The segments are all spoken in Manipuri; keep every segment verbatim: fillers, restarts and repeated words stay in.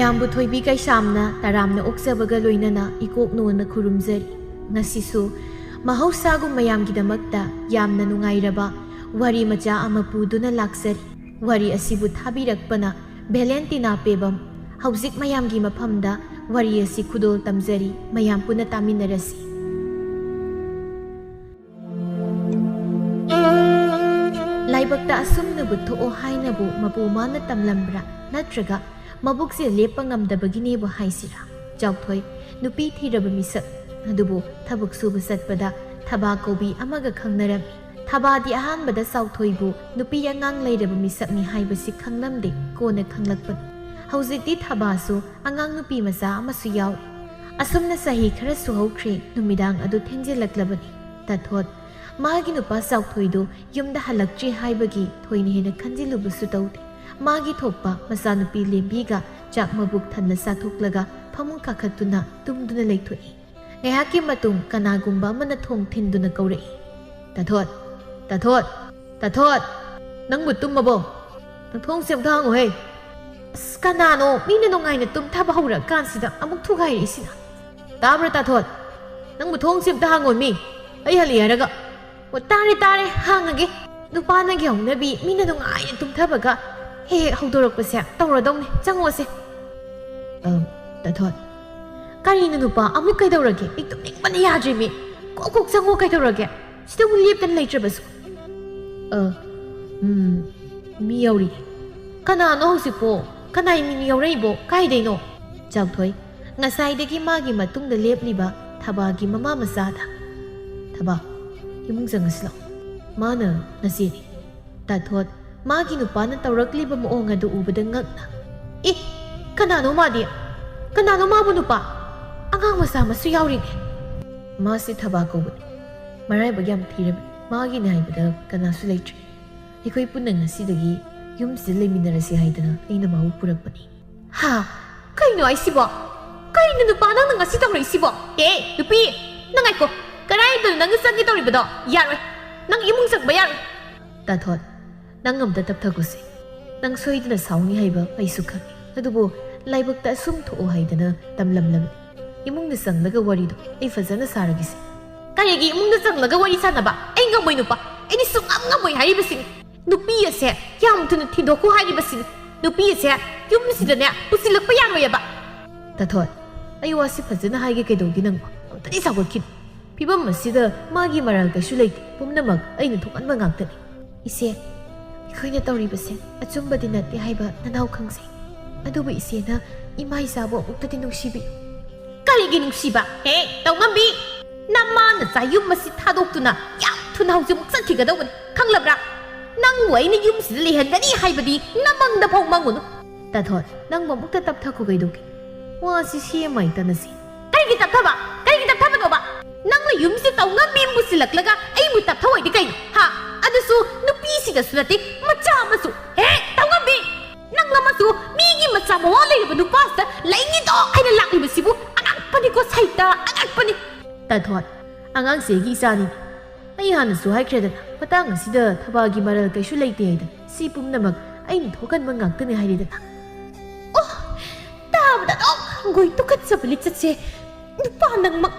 ꯃꯌꯥꯝꯕꯨ ꯊꯣꯏꯕꯤ ꯀꯩꯁꯥꯝꯅ ꯇꯔꯥꯝꯅ ꯑꯣꯛꯆꯕꯒ ꯂꯣꯏꯅꯅ ꯏꯀꯣꯛ ꯅꯣꯟꯅ ꯈꯨꯔꯨꯝꯖꯔꯤ꯫ ꯉꯁꯤꯁꯨ ꯃꯍꯧꯁꯥꯒꯨꯝ ꯃꯌꯥꯝꯒꯤꯗꯃꯛꯇ ꯌꯥꯝꯅ ꯅꯨꯡꯉꯥꯏꯔꯕ ꯋꯥꯔꯤ ꯃꯆꯥ ꯑꯃ ꯄꯨꯗꯨꯅ ꯂꯥꯛꯆꯔꯤ꯫ ꯋꯥꯔꯤ ꯑꯁꯤꯕꯨ ꯊꯥꯕꯤꯔꯛꯄꯅ ꯚꯦꯂꯦꯟꯇꯤꯅꯥ ꯄꯦꯕꯝ꯫ ꯍꯧꯖꯤꯛ ꯃꯌꯥꯝꯒꯤ ꯃꯐꯝꯗ ꯋꯥꯔꯤ ꯑꯁꯤ ꯈꯨꯗꯣꯜ ꯇꯝꯖꯔꯤ, ꯃꯌꯥꯝ ꯄꯨꯟꯅ ꯇꯥꯃꯤꯟꯅꯔꯁꯤ꯫ ꯂꯥꯏꯕꯛꯇ ꯑꯁꯨꯝꯅꯕꯨ ꯊꯣꯛꯑꯣ ꯍꯥꯏꯅꯕꯨ ꯃꯄꯨ ꯃꯥꯅ ꯇꯝꯂꯝꯕ꯭ꯔꯥ? ꯅꯠꯇ꯭ꯔꯒ ꯃꯕꯨꯛꯁꯦ ꯂꯦꯞꯄ ꯉꯝꯗꯕꯒꯤꯅꯦꯕꯨ ꯍꯥꯏꯁꯤꯔꯥ? ꯆꯥꯎꯊꯣꯏ ꯅꯨꯄꯤ ꯊꯤꯔꯕ ꯃꯤꯁꯛ ꯑꯗꯨꯕꯨ ꯊꯕꯛ ꯁꯨꯕ ꯆꯠꯄꯗ ꯊꯕꯥ ꯀꯧꯕꯤ ꯑꯃꯒ ꯈꯪꯅꯔꯝꯃꯤ꯫ ꯊꯕꯥꯗꯤ ꯑꯍꯥꯟꯕꯗ ꯆꯥꯎꯊꯣꯏꯕꯨ ꯅꯨꯄꯤ ꯑꯉꯥꯡ ꯂꯩꯔꯕ ꯃꯤꯁꯛꯅꯤ ꯍꯥꯏꯕꯁꯤ ꯈꯪꯂꯝꯗꯦ, ꯀꯣꯟꯅ ꯈꯪꯂꯛꯄꯅꯤ꯫ ꯍꯧꯖꯤꯛꯇꯤ ꯊꯕꯥꯁꯨ ꯑꯉꯥꯡ ꯅꯨꯄꯤ ꯃꯆꯥ ꯑꯃꯁꯨ ꯌꯥꯎꯔꯤ꯫ ꯑꯁꯨꯝꯅ ꯆꯍꯤ ꯈꯔꯁꯨ ꯍꯧꯈ꯭ꯔꯦ, ꯅꯨꯃꯤꯗꯥꯡ ꯑꯗꯨ ꯊꯦꯡꯖꯤꯜꯂꯛꯂꯕꯅꯤ꯫ ꯇꯥꯊꯣꯠ, ꯃꯥꯒꯤ ꯅꯨꯄꯥ ꯆꯥꯎꯊꯣꯏꯗꯨ ꯌꯨꯝꯗ ꯍꯜꯂꯛꯇ꯭ꯔꯤ ꯍꯥꯏꯕꯒꯤ ꯊꯣꯏꯅ ꯍꯦꯟꯅ ꯈꯟꯖꯤꯜꯂꯨꯕꯁꯨ ꯇꯧꯗꯦ꯫ ꯃꯥꯒꯤ ꯊꯣꯛꯄ ꯃꯆꯥꯅꯨꯄꯤ ꯂꯦꯝꯕꯤꯒ ꯆꯥꯛ ꯃꯕꯨꯛ ꯊꯟꯅ ꯆꯥꯊꯣꯛꯂꯒ ꯐꯃꯨꯡ ꯀꯥꯈꯠꯇꯨꯅ ꯇꯨꯝꯗꯨꯅ ꯂꯩꯊꯣꯛꯏ꯫ ꯉꯥꯏꯍꯥꯛꯀꯤ ꯃꯇꯨꯡ ꯀꯅꯥꯒꯨꯝꯕ ꯑꯃꯅ ꯊꯣꯡ ꯊꯤꯟꯗꯨꯅ ꯀꯧꯔꯛꯏ, "ꯇꯥꯊꯣꯠ, ꯇꯥꯊꯣꯠ, ꯇꯥꯊꯣꯠ, ꯅꯪꯕꯨ ꯇꯨꯝꯃꯕꯣ? ꯅꯪ ꯊꯣꯡꯁꯦ ꯑꯝꯇ ꯍꯥꯡꯉꯨꯍꯦ!" ꯑꯁ, ꯀꯅꯥꯅꯣ ꯃꯤꯅ ꯅꯨꯡꯉꯥꯏꯅ ꯇꯨꯝꯊꯕ ꯍꯧꯔꯀꯥꯟꯁꯤꯗ ꯑꯃꯨꯛ ꯊꯨꯒꯥꯏꯔꯛꯏꯁꯤꯅ? ꯇꯥꯕ꯭ꯔꯥ, ꯇꯥꯊꯣꯠ? ꯅꯪꯕꯨ ꯊꯣꯡꯁꯦ ꯑꯝꯇ ꯍꯥꯡꯉꯣꯃꯤ, ꯑꯩ ꯍꯜꯂꯤ ꯍꯥꯏꯔꯒ꯫ ꯑꯣ, ꯇꯥꯔꯦ, ꯇꯥꯔꯦ, ꯍꯥꯡꯉꯒꯦ꯫ ꯅꯨꯄꯥꯅꯒꯤ ꯍꯧꯅꯕꯤ, ꯃꯤꯅ ꯅꯨꯡꯉꯥꯏꯅ ꯇꯨꯝꯊꯕꯒ ꯍꯦꯛ ꯍꯦꯛ ꯍꯧꯗꯣꯔꯛꯄꯁꯦ ꯇꯧꯔꯗꯧꯅꯦ꯫ ꯆꯪꯉꯣꯁꯦ꯫ ꯑ, ꯇꯥꯊꯣꯠ꯫ ꯀꯔꯤꯅꯣ ꯅꯨꯄꯥ, ꯑꯃꯨꯛ ꯀꯩꯗꯧꯔꯒꯦ? ꯑꯩ ꯇꯨꯝꯅꯤꯡꯕꯅ ꯌꯥꯗ꯭ꯔꯦꯃꯤ꯫ ꯀꯣꯛ ꯀꯣꯛ ꯆꯪꯉꯣ ꯀꯩꯗꯧꯔꯒꯦ? ꯁꯤꯗꯕꯨ ꯂꯦꯞꯇꯅ ꯂꯩꯇ꯭ꯔꯕꯁꯨ꯫ ꯑ, ꯎꯝ, ꯃꯤ ꯌꯧꯔꯤ꯫ ꯀꯅꯥꯅꯣ ꯍꯧꯖꯤꯛꯄꯣ? ꯀꯅꯥꯏ ꯃꯤꯅꯣ ꯌꯧꯔꯛꯏꯕꯣ? ꯀꯥꯏꯗꯩꯅꯣ? ꯆꯥꯎꯊꯣꯏ, ꯉꯁꯥꯏꯗꯒꯤ ꯃꯥꯒꯤ ꯃꯇꯨꯡꯗ ꯂꯦꯞꯂꯤꯕ ꯊꯕꯥꯒꯤ ꯃꯃꯥ ꯃꯆꯥꯗ꯫ ꯊꯕꯥ, ꯏꯃꯨꯡ ꯆꯪꯉꯁꯤ ꯂꯥꯛꯑꯣ꯫ ꯃꯥꯅ ꯅꯆꯦꯅꯤ꯫ ꯇꯥꯊꯣꯠ, ꯃꯥꯒꯤ ꯅꯨꯄꯥꯅ ꯇꯧꯔꯛꯂꯤꯕ ꯃꯑꯣꯡ ꯑꯗꯨ ꯎꯕꯗ ꯉꯛꯅ, "ꯑꯦ, ꯀꯅꯥꯅꯣ ꯃꯥꯗꯤ? ꯀꯅꯥꯅꯣ ꯃꯥꯕꯨ ꯅꯨꯄꯥ? ꯑꯉꯥꯡ ꯃꯆꯥ ꯑꯃꯁꯨ ꯌꯥꯎꯔꯤꯅꯦ?" "ꯃꯥꯁꯤ ꯊꯕꯥ ꯀꯧꯕꯅꯤ꯫ ꯃꯔꯥꯏꯕꯛ ꯌꯥꯝ ꯊꯤꯔꯕꯅꯤ꯫ ꯃꯥꯒꯤꯅꯤ ꯍꯥꯏꯕꯗ ꯀꯅꯥꯁꯨ ꯂꯩꯇ꯭ꯔꯦ꯫ ꯑꯩꯈꯣꯏ ꯄꯨꯟꯅ ꯉꯁꯤꯗꯒꯤ ꯌꯨꯝꯁꯤꯗ ꯂꯩꯃꯤꯟꯅꯔꯁꯤ ꯍꯥꯏꯗꯅ ꯑꯩꯅ ꯃꯥꯕꯨ ꯄꯨꯔꯛꯄꯅꯤ꯫" "ꯍꯥ? ꯀꯩꯅꯣ ꯍꯥꯏꯁꯤꯕꯣ? ꯀꯩꯅꯣ ꯅꯨꯄꯥ ꯅꯪꯅ ꯉꯁꯤ ꯇꯧꯔꯛꯏꯁꯤꯕꯣ? ꯑꯦ, ꯅꯨꯄꯤ! ꯅꯪ ꯉꯥꯏꯈꯣ꯫ ꯀꯗꯥꯏꯗꯅꯣ ꯅꯪꯅ ꯆꯪꯒꯦ ꯇꯧꯔꯤꯕꯗꯣ? ꯌꯥꯔꯣꯏ꯫ ꯅꯪ ꯏꯃꯨꯡ ꯆꯪꯕ ꯌꯥꯔꯣꯏ꯫" ꯇꯥꯊꯣꯠ, ꯅꯪ ꯑꯝꯇ ꯇꯞꯊꯈꯣꯁꯦ꯫ ꯅꯪ ꯁꯣꯏꯗꯅ ꯁꯥꯎꯅꯤ ꯍꯥꯏꯕ ꯑꯩꯁꯨ ꯈꯪꯏ꯫ ꯑꯗꯨꯕꯨ ꯂꯥꯏꯕꯛꯇ ꯑꯁꯨꯝ ꯊꯣꯛꯑꯣ ꯍꯥꯏꯗꯅ ꯇꯝꯂꯝꯂꯝꯃꯤ꯫ ꯏꯃꯨꯡꯗ ꯆꯪꯂꯒ ꯋꯥꯔꯤꯗꯣ ꯑꯩ ꯐꯖꯅ ꯁꯥꯔꯒꯦꯁꯦ꯫ ꯀꯔꯤꯒꯤ ꯏꯃꯨꯡꯗ ꯆꯪꯂꯒ ꯋꯥꯔꯤ ꯁꯥꯟꯅꯕ? ꯑꯩ ꯉꯝꯃꯣꯏ ꯅꯨꯄꯥ, ꯑꯩꯗꯤ ꯁꯨꯡꯉꯝ ꯉꯝꯃꯣꯏ ꯍꯥꯏꯔꯤꯕꯁꯤꯅꯤ꯫ ꯅꯨꯄꯤ ꯑꯁꯦ ꯌꯥꯝ ꯊꯨꯅ ꯊꯤꯟꯗꯣꯛꯈꯣ ꯍꯥꯏꯔꯤꯕꯁꯤꯅꯤ꯫ ꯅꯨꯄꯤ ꯑꯁꯦ ꯌꯨꯝꯁꯤꯗꯅꯦ ꯄꯨꯁꯤꯜꯂꯛꯄ ꯌꯥꯔꯣꯏꯑꯕ꯫ ꯇꯥꯊꯣꯠ, ꯑꯩ ꯋꯥꯁꯤ ꯐꯖꯅ ꯍꯥꯏꯒꯦ ꯀꯩꯗꯧꯒꯦ ꯅꯪꯕꯣ? ꯑꯝꯇꯗꯤ ꯁꯥꯎꯒꯠꯈꯤꯅꯨ꯫ ꯐꯤꯕꯝ ꯑꯁꯤꯗ ꯃꯥꯒꯤ ꯃꯔꯥꯜ ꯀꯩꯁꯨ ꯂꯩꯇꯦ꯫ ꯄꯨꯝꯅꯃꯛ ꯑꯩꯅ ꯊꯣꯛꯍꯟꯕ ꯉꯥꯛꯇꯅꯤ꯫ ꯏꯆꯦ, ꯑꯩꯈꯣꯏꯅ ꯇꯧꯔꯤꯕꯁꯦ ꯑꯆꯨꯝꯕꯗꯤ ꯅꯠꯇꯦ ꯍꯥꯏꯕ ꯅꯅꯥꯎ ꯈꯪꯖꯩ꯫ ꯑꯗꯨꯕꯨ ꯏꯆꯦꯅ ꯏꯃꯥ ꯏꯆꯥꯕꯨ ꯑꯃꯨꯛꯇꯗꯤ ꯅꯨꯡꯁꯤꯕꯤꯌꯨ꯫ ꯀꯔꯤꯒꯤ ꯅꯨꯡꯁꯤꯕ? ꯍꯦ, ꯇꯧꯉꯝꯕꯤ! ꯅꯃꯥ ꯅꯆꯥ ꯌꯨꯝ ꯑꯁꯤ ꯊꯥꯗꯣꯛꯇꯨꯅ ꯌꯥꯝ ꯊꯨꯅ ꯍꯧꯖꯤꯛꯃꯛ ꯆꯠꯈꯤꯒꯗꯧꯕꯅꯤ, ꯈꯪꯂꯕ꯭ꯔꯥ? ꯅꯪꯕꯨ ꯑꯩꯅ ꯌꯨꯝꯁꯤꯗ ꯂꯩꯍꯟꯒꯅꯤ ꯍꯥꯏꯕꯗꯤ ꯅꯃꯪꯗ ꯐꯥꯎ ꯃꯪꯉꯨꯅꯨ꯫ ꯇꯥꯊꯣꯠ, ꯅꯪꯕꯨ ꯑꯃꯨꯛꯇ ꯇꯞꯊꯈꯣ ꯀꯩꯗꯧꯒꯦ? ꯋꯥꯁꯤ ꯁꯤ ꯑꯃ ꯍꯦꯛꯇꯅꯁꯤ꯫ ꯀꯔꯤꯒꯤ ꯇꯞꯊꯕ? ꯀꯔꯤꯒꯤ ꯇꯞꯊꯕꯅꯣꯕ? ꯅꯪꯅ ꯌꯨꯝꯁꯤ ꯇꯧꯉꯝꯕꯤ ꯑꯃ ꯄꯨꯁꯤꯜꯂꯛꯂꯒ ꯑꯩꯕꯨ ꯇꯞꯊꯧ ꯍꯥꯏꯗꯤ ꯀꯩꯅꯣ? ꯍꯥ? ꯑꯗꯨꯁꯨ ꯅꯨꯄꯤꯁꯤꯗꯁꯨ ꯅꯠꯇꯦ, ꯃꯆꯥ ꯑꯃꯁꯨ꯫ ꯍꯦ, ꯇꯧꯉꯝꯕꯤ! ꯅꯪ ꯑꯃꯁꯨ ꯃꯤꯒꯤ ꯃꯆꯥ ꯃꯋꯥ ꯂꯩꯔꯕ ꯅꯨꯄꯥꯁꯤꯗ ꯂꯩꯉꯤꯗꯣ ꯍꯥꯏꯅ ꯂꯥꯛꯂꯤꯕꯁꯤꯕꯨ ꯑꯉꯛꯄꯅꯤꯀꯣ ꯁꯩꯇ, ꯑꯉꯛꯄꯅꯤ! ꯇꯥꯊꯣꯠ, ꯑꯉꯥꯡꯁꯦ ꯑꯩꯒꯤ ꯏꯆꯥꯅꯤ꯫ ꯑꯩ ꯍꯥꯟꯅꯁꯨ ꯍꯥꯏꯈ꯭ꯔꯦꯗꯅ, ꯃꯇꯥꯡ ꯑꯁꯤꯗ ꯊꯕꯥꯒꯤ ꯃꯔꯜ ꯀꯩꯁꯨ ꯂꯩꯇꯦ ꯍꯥꯏꯗꯅ꯫ ꯁꯤ ꯄꯨꯝꯅꯃꯛ ꯑꯩꯅ ꯊꯣꯛꯍꯟꯕ ꯉꯥꯛꯇꯅꯤ ꯍꯥꯏꯔꯦꯗꯅ꯫ ꯑꯣ, ꯇꯥꯕꯗ ꯑꯗꯨꯝ ꯍꯪꯒꯣꯏ ꯇꯨꯀꯠꯆꯕ ꯂꯤꯆꯠꯁꯦ, ꯅꯨꯄꯥ ꯅꯪꯃꯛ꯫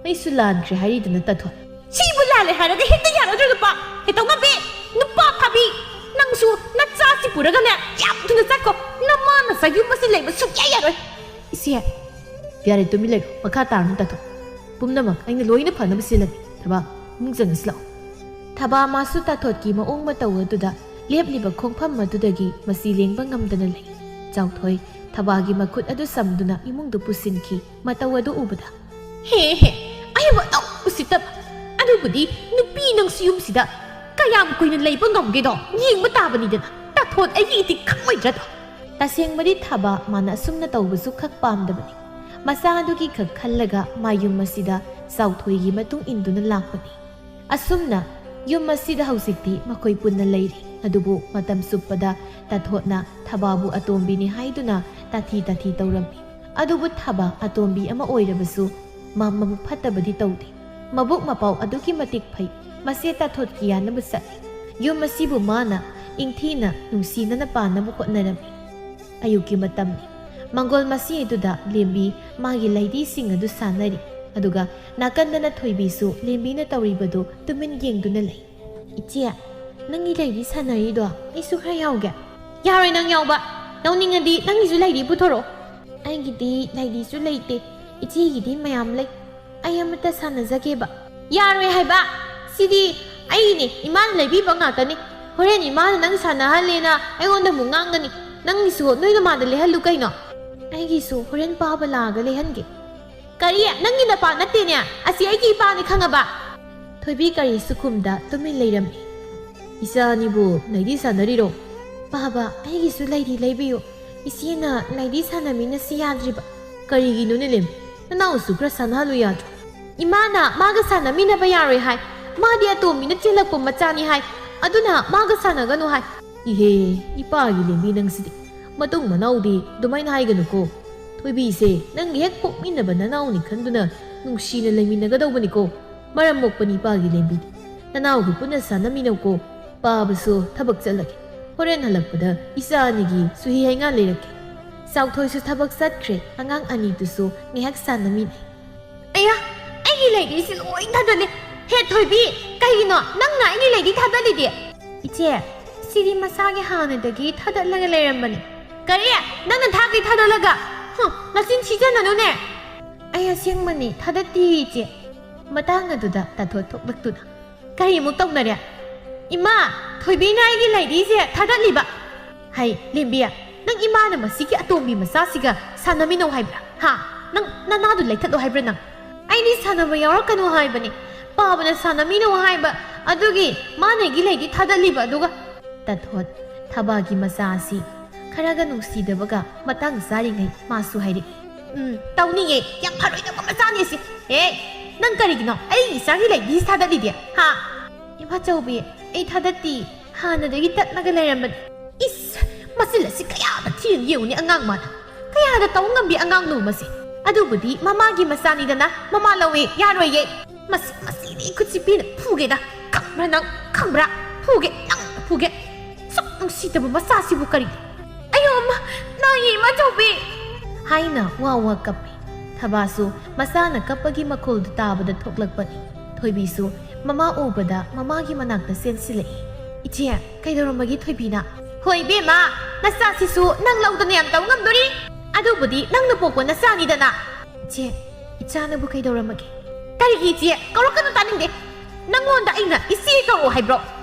ꯑꯩꯁꯨ ꯂꯥꯟꯈ꯭ꯔꯦ ꯍꯥꯏꯔꯤꯗꯅ, ꯇꯥꯊꯣꯠ꯫ ꯁꯤꯕꯨ ꯂꯥꯜꯂꯦ ꯍꯥꯏꯔꯒ ꯍꯦꯛꯇ ꯌꯥꯔꯗ꯭ꯔꯣ ꯅꯨꯄꯥ? ꯍꯦ ꯇꯧꯉꯝꯕꯤ, ꯅꯨꯄꯥ ꯐꯥꯕꯤ, ꯅꯪꯁꯨ ꯅꯆꯥꯁꯤ ꯄꯨꯔꯒꯅꯦ ꯌꯥꯝ ꯊꯨꯅ ꯆꯠꯈꯣ꯫ ꯅꯃꯥ ꯅꯆꯥ ꯌꯨꯝ ꯑꯁꯤ ꯂꯩꯕ ꯁꯨꯛꯌꯥ ꯌꯥꯔꯣꯏ꯫ ꯏꯆꯦ, ꯌꯥꯔꯦ, ꯇꯨꯃꯤꯟ ꯂꯩꯔꯣ, ꯃꯈꯥ ꯇꯥꯔꯅꯨ ꯇꯥꯊꯣꯠ꯫ ꯄꯨꯝꯅꯃꯛ ꯑꯩꯅ ꯂꯣꯏꯅ ꯐꯅꯕ ꯁꯤꯜꯂꯒꯦ꯫ ꯊꯕꯥ, ꯏꯃꯨꯡ ꯆꯪꯉꯁꯤ ꯂꯥꯛꯑꯣ꯫ ꯊꯕꯥ ꯃꯥꯁꯨ ꯇꯥꯊꯣꯠꯀꯤ ꯃꯑꯣꯡ ꯃꯇꯧ ꯑꯗꯨꯗ ꯂꯦꯞꯂꯤꯕ ꯈꯣꯡꯐꯝ ꯑꯗꯨꯗꯒꯤ ꯃꯁꯤ ꯂꯦꯡꯕ ꯉꯝꯗꯅ ꯂꯩ꯫ ꯆꯥꯎꯊꯣꯏ ꯊꯕꯥꯒꯤ ꯃꯈꯨꯠ ꯑꯗꯨ ꯁꯝꯗꯨꯅ ꯏꯃꯨꯡꯗꯨ ꯄꯨꯁꯤꯟꯈꯤ꯫ ꯃꯇꯧ ꯑꯗꯨ ꯎꯕꯗ, "ꯍꯦ ꯍꯦ, ꯑꯩꯕꯨ ꯑꯗꯨꯛ ꯎꯁꯤꯠꯇꯕ! ꯑꯗꯨꯕꯨꯗꯤ ꯅꯨꯄꯤ ꯅꯪꯁꯨ ꯌꯨꯝꯁꯤꯗ ꯀꯌꯥꯝ ꯀꯨꯏꯅ ꯂꯩꯕ ꯉꯝꯒꯦꯗꯣ ꯌꯦꯡꯕ ꯇꯥꯕꯅꯤꯗꯅ꯫ ꯇꯥꯊꯣꯠ ꯑꯩꯒꯤ ꯏꯊꯤꯛ ꯈꯪꯉꯣꯏꯗ꯭ꯔꯗꯣ?" ꯇꯁꯦꯡꯕꯗꯤ ꯊꯕꯥ ꯃꯥꯅ ꯑꯁꯨꯝꯅ ꯇꯧꯕꯁꯨ ꯈꯛ ꯄꯥꯝꯗꯕꯅꯤ꯫ ꯃꯆꯥ ꯑꯗꯨꯒꯤ ꯈꯛ ꯈꯜꯂꯒ ꯃꯥ ꯌꯨꯝ ꯑꯁꯤꯗ ꯆꯥꯎꯊꯣꯏꯒꯤ ꯃꯇꯨꯡ ꯏꯟꯗꯨꯅ ꯂꯥꯛꯄꯅꯤ꯫ ꯑꯁꯨꯝꯅ ꯌꯨꯝ ꯑꯁꯤꯗ ꯍꯧꯖꯤꯛꯇꯤ ꯃꯈꯣꯏ ꯄꯨꯟꯅ ꯂꯩꯔꯤ꯫ ꯑꯗꯨꯕꯨ ꯃꯇꯝ ꯆꯨꯞꯄꯗ ꯇꯥꯊꯣꯠꯅ ꯊꯕꯥꯕꯨ ꯑꯇꯣꯝꯕꯤꯅꯤ ꯍꯥꯏꯗꯨꯅ ꯇꯥꯊꯤ ꯇꯥꯊꯤ ꯇꯧꯔꯝꯃꯤ꯫ ꯑꯗꯨꯕꯨ ꯊꯕꯥ ꯑꯇꯣꯝꯕꯤ ꯑꯃ ꯑꯣꯏꯔꯕꯁꯨ ꯃꯥ ꯃꯕꯨꯛ ꯐꯠꯇꯕꯗꯤ ꯇꯧꯗꯦ꯫ ꯃꯕꯨꯛ ꯃꯄꯥꯎ ꯑꯗꯨꯛꯀꯤ ꯃꯇꯤꯛ ꯐꯩ꯫ ꯃꯆꯦ ꯇꯥꯊꯣꯠꯀꯤ ꯌꯥꯅꯕ ꯆꯠꯂꯤ꯫ ꯌꯨꯝ ꯑꯁꯤꯕꯨ ꯃꯥꯅ ꯏꯪꯊꯤꯅ ꯅꯨꯡꯁꯤꯅꯅ ꯄꯥꯟꯅꯕ ꯍꯣꯠꯅꯔꯝꯃꯤ꯫ ꯑꯌꯨꯛꯀꯤ ꯃꯇꯝꯅꯤ꯫ ꯃꯪꯒꯣꯜ ꯃꯁꯤ ꯑꯗꯨꯗ ꯂꯦꯝꯕꯤ ꯃꯥꯒꯤ ꯂꯩꯗꯤꯁꯤꯡ ꯑꯗꯨ ꯁꯥꯟꯅꯔꯤ, ꯑꯗꯨꯒ ꯅꯥꯀꯟꯗꯅ ꯊꯣꯏꯕꯤꯁꯨ ꯂꯦꯝꯕꯤꯅ ꯇꯧꯔꯤꯕꯗꯨ ꯇꯨꯃꯤꯟ ꯌꯦꯡꯗꯨꯅ ꯂꯩ꯫ "ꯏꯆꯦ, ꯅꯪꯒꯤ ꯂꯩꯗꯤ ꯁꯥꯟꯅꯔꯤꯗꯣ ꯑꯩꯁꯨ ꯈꯔ ꯌꯥꯎꯒꯦ?" "ꯌꯥꯔꯣꯏ ꯅꯪ ꯌꯥꯎꯕ꯫ ꯂꯧꯅꯤꯡꯉꯗꯤ ꯅꯪꯒꯤꯁꯨ ꯂꯩꯗꯤ ꯄꯨꯊꯣꯔꯛꯑꯣ꯫" "ꯑꯩꯒꯤꯗꯤ ꯂꯩꯗꯤꯁꯨ ꯂꯩꯇꯦ, ꯏꯆꯦꯒꯤꯗꯤ ꯃꯌꯥꯝ ꯂꯩ꯫ ꯑꯩ ꯑꯃꯠꯇ ꯁꯥꯟꯅꯖꯒꯦꯕ꯫" "ꯌꯥꯔꯣꯏ ꯍꯥꯏꯕ꯫ ꯁꯤꯗꯤ ꯑꯩꯒꯤꯅꯦ, ꯏꯃꯥꯅ ꯂꯩꯕꯤꯕ ꯉꯥꯛꯇꯅꯤ꯫ ꯍꯣꯔꯦꯟ ꯏꯃꯥꯅ ꯅꯪ ꯁꯥꯟꯅꯍꯜꯂꯦꯅ ꯑꯩꯉꯣꯟꯗ ꯑꯃꯨꯛ ꯉꯥꯡꯒꯅꯤ꯫ ꯅꯪꯒꯤꯁꯨ ꯅꯣꯏ ꯅꯃꯥꯗ ꯂꯩꯍꯜꯂꯨ ꯀꯩꯅꯣ꯫" "ꯑꯩꯒꯤꯁꯨ ꯍꯣꯔꯦꯟ ꯄꯥꯕ ꯂꯥꯛꯑꯒ ꯂꯩꯍꯟꯒꯦ꯫" "ꯀꯔꯤ? ꯅꯪꯒꯤ ꯅꯄꯥ ꯅꯠꯇꯦꯅꯦ꯫ ꯑꯁꯤ ꯑꯩꯒꯤ ꯏꯄꯥꯅꯤ ꯈꯪꯉꯕ?" ꯊꯣꯏꯕꯤ ꯀꯔꯤꯁꯨ ꯈꯨꯝꯗ ꯇꯨꯃꯤꯟ ꯂꯩꯔꯝꯃꯤ꯫ "ꯏꯆꯥ ꯑꯅꯤꯕꯨ ꯂꯩꯗꯤ ꯁꯥꯟꯅꯔꯤꯔꯣ?" "ꯄꯥꯕ, ꯑꯩꯒꯤꯁꯨ ꯂꯩꯗꯤ ꯂꯩꯕꯤꯌꯨ꯫ ꯏꯆꯦꯅ ꯂꯩꯗꯤ ꯁꯥꯟꯅꯃꯤꯟꯅꯁꯤ ꯌꯥꯗ꯭ꯔꯤꯕ꯫" "ꯀꯔꯤꯒꯤꯅꯣꯅꯦ ꯂꯦꯝ? ꯅꯅꯥꯎꯁꯨ ꯈꯔ ꯁꯥꯟꯅꯍꯜꯂꯨ ꯌꯥꯗ꯭ꯔꯣ?" "ꯏꯃꯥꯅ ꯃꯥꯒ ꯁꯥꯟꯅꯃꯤꯟꯅꯕ ꯌꯥꯔꯣꯏ ꯍꯥꯏ꯫ ꯃꯥꯗꯤ ꯑꯇꯣꯝꯕꯤꯅ ꯆꯦꯜꯂꯛꯄ ꯃꯆꯥꯅꯤ ꯍꯥꯏ꯫ ꯑꯗꯨꯅ ꯃꯥꯒ ꯁꯥꯟꯅꯒꯅꯨ ꯍꯥꯏ꯫" "ꯏꯍꯦ, ꯏꯄꯥꯒꯤ ꯂꯦꯝꯕꯤ ꯅꯪꯁꯤꯗꯤ꯫ ꯃꯇꯨꯡ ꯃꯅꯥꯎꯗꯤ ꯑꯗꯨꯃꯥꯏꯅ ꯍꯥꯏꯒꯅꯨꯀꯣ꯫ ꯊꯣꯏꯕꯤꯁꯦ ꯅꯪꯒꯤ ꯍꯦꯛ ꯄꯣꯛꯃꯤꯟꯅꯕ ꯅꯅꯥꯎꯅꯤ ꯈꯟꯗꯨꯅ ꯅꯨꯡꯁꯤꯅ ꯂꯩꯃꯤꯟꯅꯒꯗꯧꯕꯅꯤꯀꯣ꯫ ꯃꯔꯝ ꯃꯣꯛꯄꯅꯤ ꯏꯄꯥꯒꯤ ꯂꯦꯝꯕꯤꯗꯤ꯫ ꯅꯅꯥꯎꯒ ꯄꯨꯟꯅ ꯁꯥꯟꯅꯃꯤꯟꯅꯧꯀꯣ꯫ ꯄꯥꯕꯁꯨ ꯊꯕꯛ ꯆꯠꯂꯒꯦ꯫ ꯍꯣꯔꯦꯟ ꯍꯜꯂꯛꯄꯗ ꯏꯆꯥ ꯑꯅꯤꯒꯤ ꯆꯨꯍꯤ ꯍꯩꯉꯥ ꯂꯩꯔꯛꯀꯦ꯫" ꯆꯥꯎꯊꯣꯏꯁꯨ ꯊꯕꯛ ꯆꯠꯈ꯭ꯔꯦ꯫ ꯑꯉꯥꯡ ꯑꯅꯤꯗꯨꯁꯨ ꯉꯥꯏꯍꯥꯛ ꯁꯥꯟꯅꯃꯤꯟꯅꯩ꯫ "ꯑꯌꯥ, ꯑꯩꯒꯤ ꯂꯩꯗꯤꯁꯤ ꯂꯣꯏ ꯊꯥꯗꯠꯂꯦ꯫ ꯍꯦ ꯊꯣꯏꯕꯤ, ꯀꯩꯒꯤꯅꯣ ꯅꯪꯅ ꯑꯩꯒꯤ ꯂꯩꯗꯤ ꯊꯥꯗꯠꯂꯤꯗꯤ?" "ꯏꯆꯦ, ꯁꯤꯗꯤ ꯃꯁꯥꯒꯤ ꯍꯥꯟꯅꯗꯒꯤ ꯊꯥꯗꯠꯂꯒ ꯂꯩꯔꯝꯕꯅꯤ꯫" "ꯀꯔꯤ? ꯅꯪꯅ ꯊꯥꯈꯩ ꯊꯥꯗꯠꯂꯒ? ꯍꯨꯝ, ꯅꯆꯤꯟ ꯊꯤꯖꯟꯅꯅꯨꯅꯦ꯫" "ꯑꯩ ꯑꯁꯦꯡꯕꯅꯤ, ꯊꯥꯗꯠꯇꯦ ꯏꯆꯦ꯫" ꯃꯇꯥꯡ ꯑꯗꯨꯗ ꯇꯥꯊꯣꯠ ꯊꯣꯛꯂꯛꯇꯨꯅ, "ꯀꯔꯤ ꯑꯃꯨꯛ ꯇꯧꯅꯔꯦ? ꯏꯃꯥ, ꯊꯣꯏꯕꯤꯅ ꯑꯩꯒꯤ ꯂꯩꯗꯤꯁꯦ ꯊꯥꯗꯠꯂꯤꯕ꯫" "ꯍꯩ, ꯂꯦꯝꯕꯤ, ꯅꯪ ꯏꯃꯥꯅ ꯃꯁꯤꯒꯤ ꯑꯇꯣꯝꯕꯤ ꯃꯆꯥꯁꯤꯒ ꯁꯥꯟꯅꯃꯤꯟꯅꯧ ꯍꯥꯏꯕ꯭ꯔꯥ? ꯍꯥ? ꯅꯪ ꯅꯅꯥꯗꯨ ꯂꯩꯊꯠꯂꯣ ꯍꯥꯏꯕ꯭ꯔꯥ ꯅꯪ? ꯑꯩꯗꯤ ꯁꯥꯟꯅꯕ ꯌꯥꯎꯔꯛꯀꯅꯨ ꯍꯥꯏꯕꯅꯤ꯫ ꯄꯥꯕꯅ ꯁꯥꯟꯅꯃꯤꯟꯅꯧ ꯍꯥꯏꯕ, ꯑꯗꯨꯒꯤ ꯃꯥꯅ ꯑꯩꯒꯤ ꯂꯩꯗꯤ ꯊꯥꯗꯠꯂꯤꯕ, ꯑꯗꯨꯒ" ꯇꯥꯊꯣꯠ, ꯊꯕꯥꯒꯤ ꯃꯆꯥ ꯑꯁꯤ ꯈꯔꯒ ꯅꯨꯡꯁꯤꯗꯕꯒ ꯃꯇꯥꯡ ꯆꯥꯔꯤꯉꯩ ꯃꯥꯁꯨ ꯍꯥꯏꯔꯛꯏ꯫ "ꯎꯝ, ꯇꯧꯅꯤꯌꯦ, ꯌꯥꯝ ꯐꯔꯣꯏꯗꯕ ꯃꯆꯥꯅꯤ ꯑꯁꯤ꯫ ꯑꯦ, ꯅꯪ ꯀꯔꯤꯒꯤꯅꯣ ꯑꯩ ꯏꯆꯥꯒꯤ ꯂꯩꯗꯤ ꯊꯥꯗꯠꯂꯤꯗꯤ, ꯍꯥ?" "ꯏꯃꯥꯆꯧꯕꯤ, ꯑꯩ ꯊꯥꯗꯠꯇꯤ, ꯍꯥꯟꯅꯗꯒꯤ ꯇꯠꯅꯒ ꯂꯩꯔꯝꯕꯅꯤ꯫" ꯏꯁ, ꯃꯆꯤꯜ ꯑꯁꯤ ꯀꯌꯥꯗ ꯊꯤꯅ ꯌꯦꯡꯉꯨꯅꯦ ꯑꯉꯥꯡ ꯃꯥꯅ꯫ ꯀꯌꯥꯗ ꯇꯧ ꯉꯝꯕꯤ ꯑꯉꯥꯡꯅꯣ ꯃꯁꯤ? ꯑꯗꯨꯕꯨꯗꯤ ꯃꯃꯥꯒꯤ ꯃꯆꯥꯅꯤꯗꯅ, ꯃꯃꯥ ꯂꯧꯋꯦ, ꯌꯥꯔꯣꯏꯌꯦ꯫ ꯃꯁꯤ, ꯃꯁꯤꯗꯤ ꯈꯨꯠꯁꯤ ꯄꯤꯅ ꯐꯨꯒꯦꯗ꯫ ꯈꯪꯕ꯭ꯔꯥ ꯅꯪ? ꯈꯪꯕ꯭ꯔꯥ? ꯐꯨꯒꯦ, ꯅꯪ ꯐꯨꯒꯦ꯫ ꯁꯨꯛ ꯅꯨꯡꯁꯤꯗꯕ ꯃꯆꯥꯁꯤꯕꯨ ꯀꯔꯤ? ꯑꯌꯣ, ꯅꯥꯏꯌꯦ, ꯏꯃꯥꯆꯧꯕꯤ!" ꯍꯥꯏꯅ ꯋꯥ ꯋꯥ ꯀꯞꯄꯤ꯫ ꯊꯕꯥꯁꯨ ꯃꯆꯥꯅ ꯀꯞꯄꯒꯤ ꯃꯈꯣꯜꯗꯨ ꯇꯥꯕꯗ ꯊꯣꯛꯂꯛꯄꯅꯤ꯫ ꯊꯣꯏꯕꯤꯁꯨ ꯃꯃꯥ ꯎꯕꯗ ꯃꯃꯥꯒꯤ ꯃꯅꯥꯛꯇ ꯆꯦꯟꯁꯤꯜꯂꯛꯏ꯫ "ꯏꯆꯦ, ꯀꯩꯗꯧꯔꯝꯃꯒꯦ ꯊꯣꯏꯕꯤꯅ?" "ꯍꯣꯏ ꯏꯕꯦꯝꯃ, ꯅꯆꯥꯁꯤꯁꯨ ꯅꯪ ꯂꯧꯗꯅ ꯌꯥꯝ ꯇꯧ ꯉꯝꯗꯣꯔꯤ? ꯑꯗꯨꯕꯨꯗꯤ ꯅꯪꯅ ꯄꯣꯛꯄ ꯅꯆꯥꯅꯤꯗꯅ!" "ꯏꯆꯦ, ꯏꯆꯥꯅꯕꯨ ꯀꯩꯗꯧꯔꯝꯃꯒꯦ?" "ꯀꯔꯤꯒꯤ ꯏꯆꯦ? ꯀꯧꯔꯛꯀꯅꯨ, ꯇꯥꯅꯤꯡꯗꯦ꯫ ꯅꯪꯉꯣꯟꯗ ꯑꯩꯅ ꯏꯆꯦ ꯀꯧꯔꯛꯑꯣ ꯍꯥꯏꯕ꯭ꯔꯣ?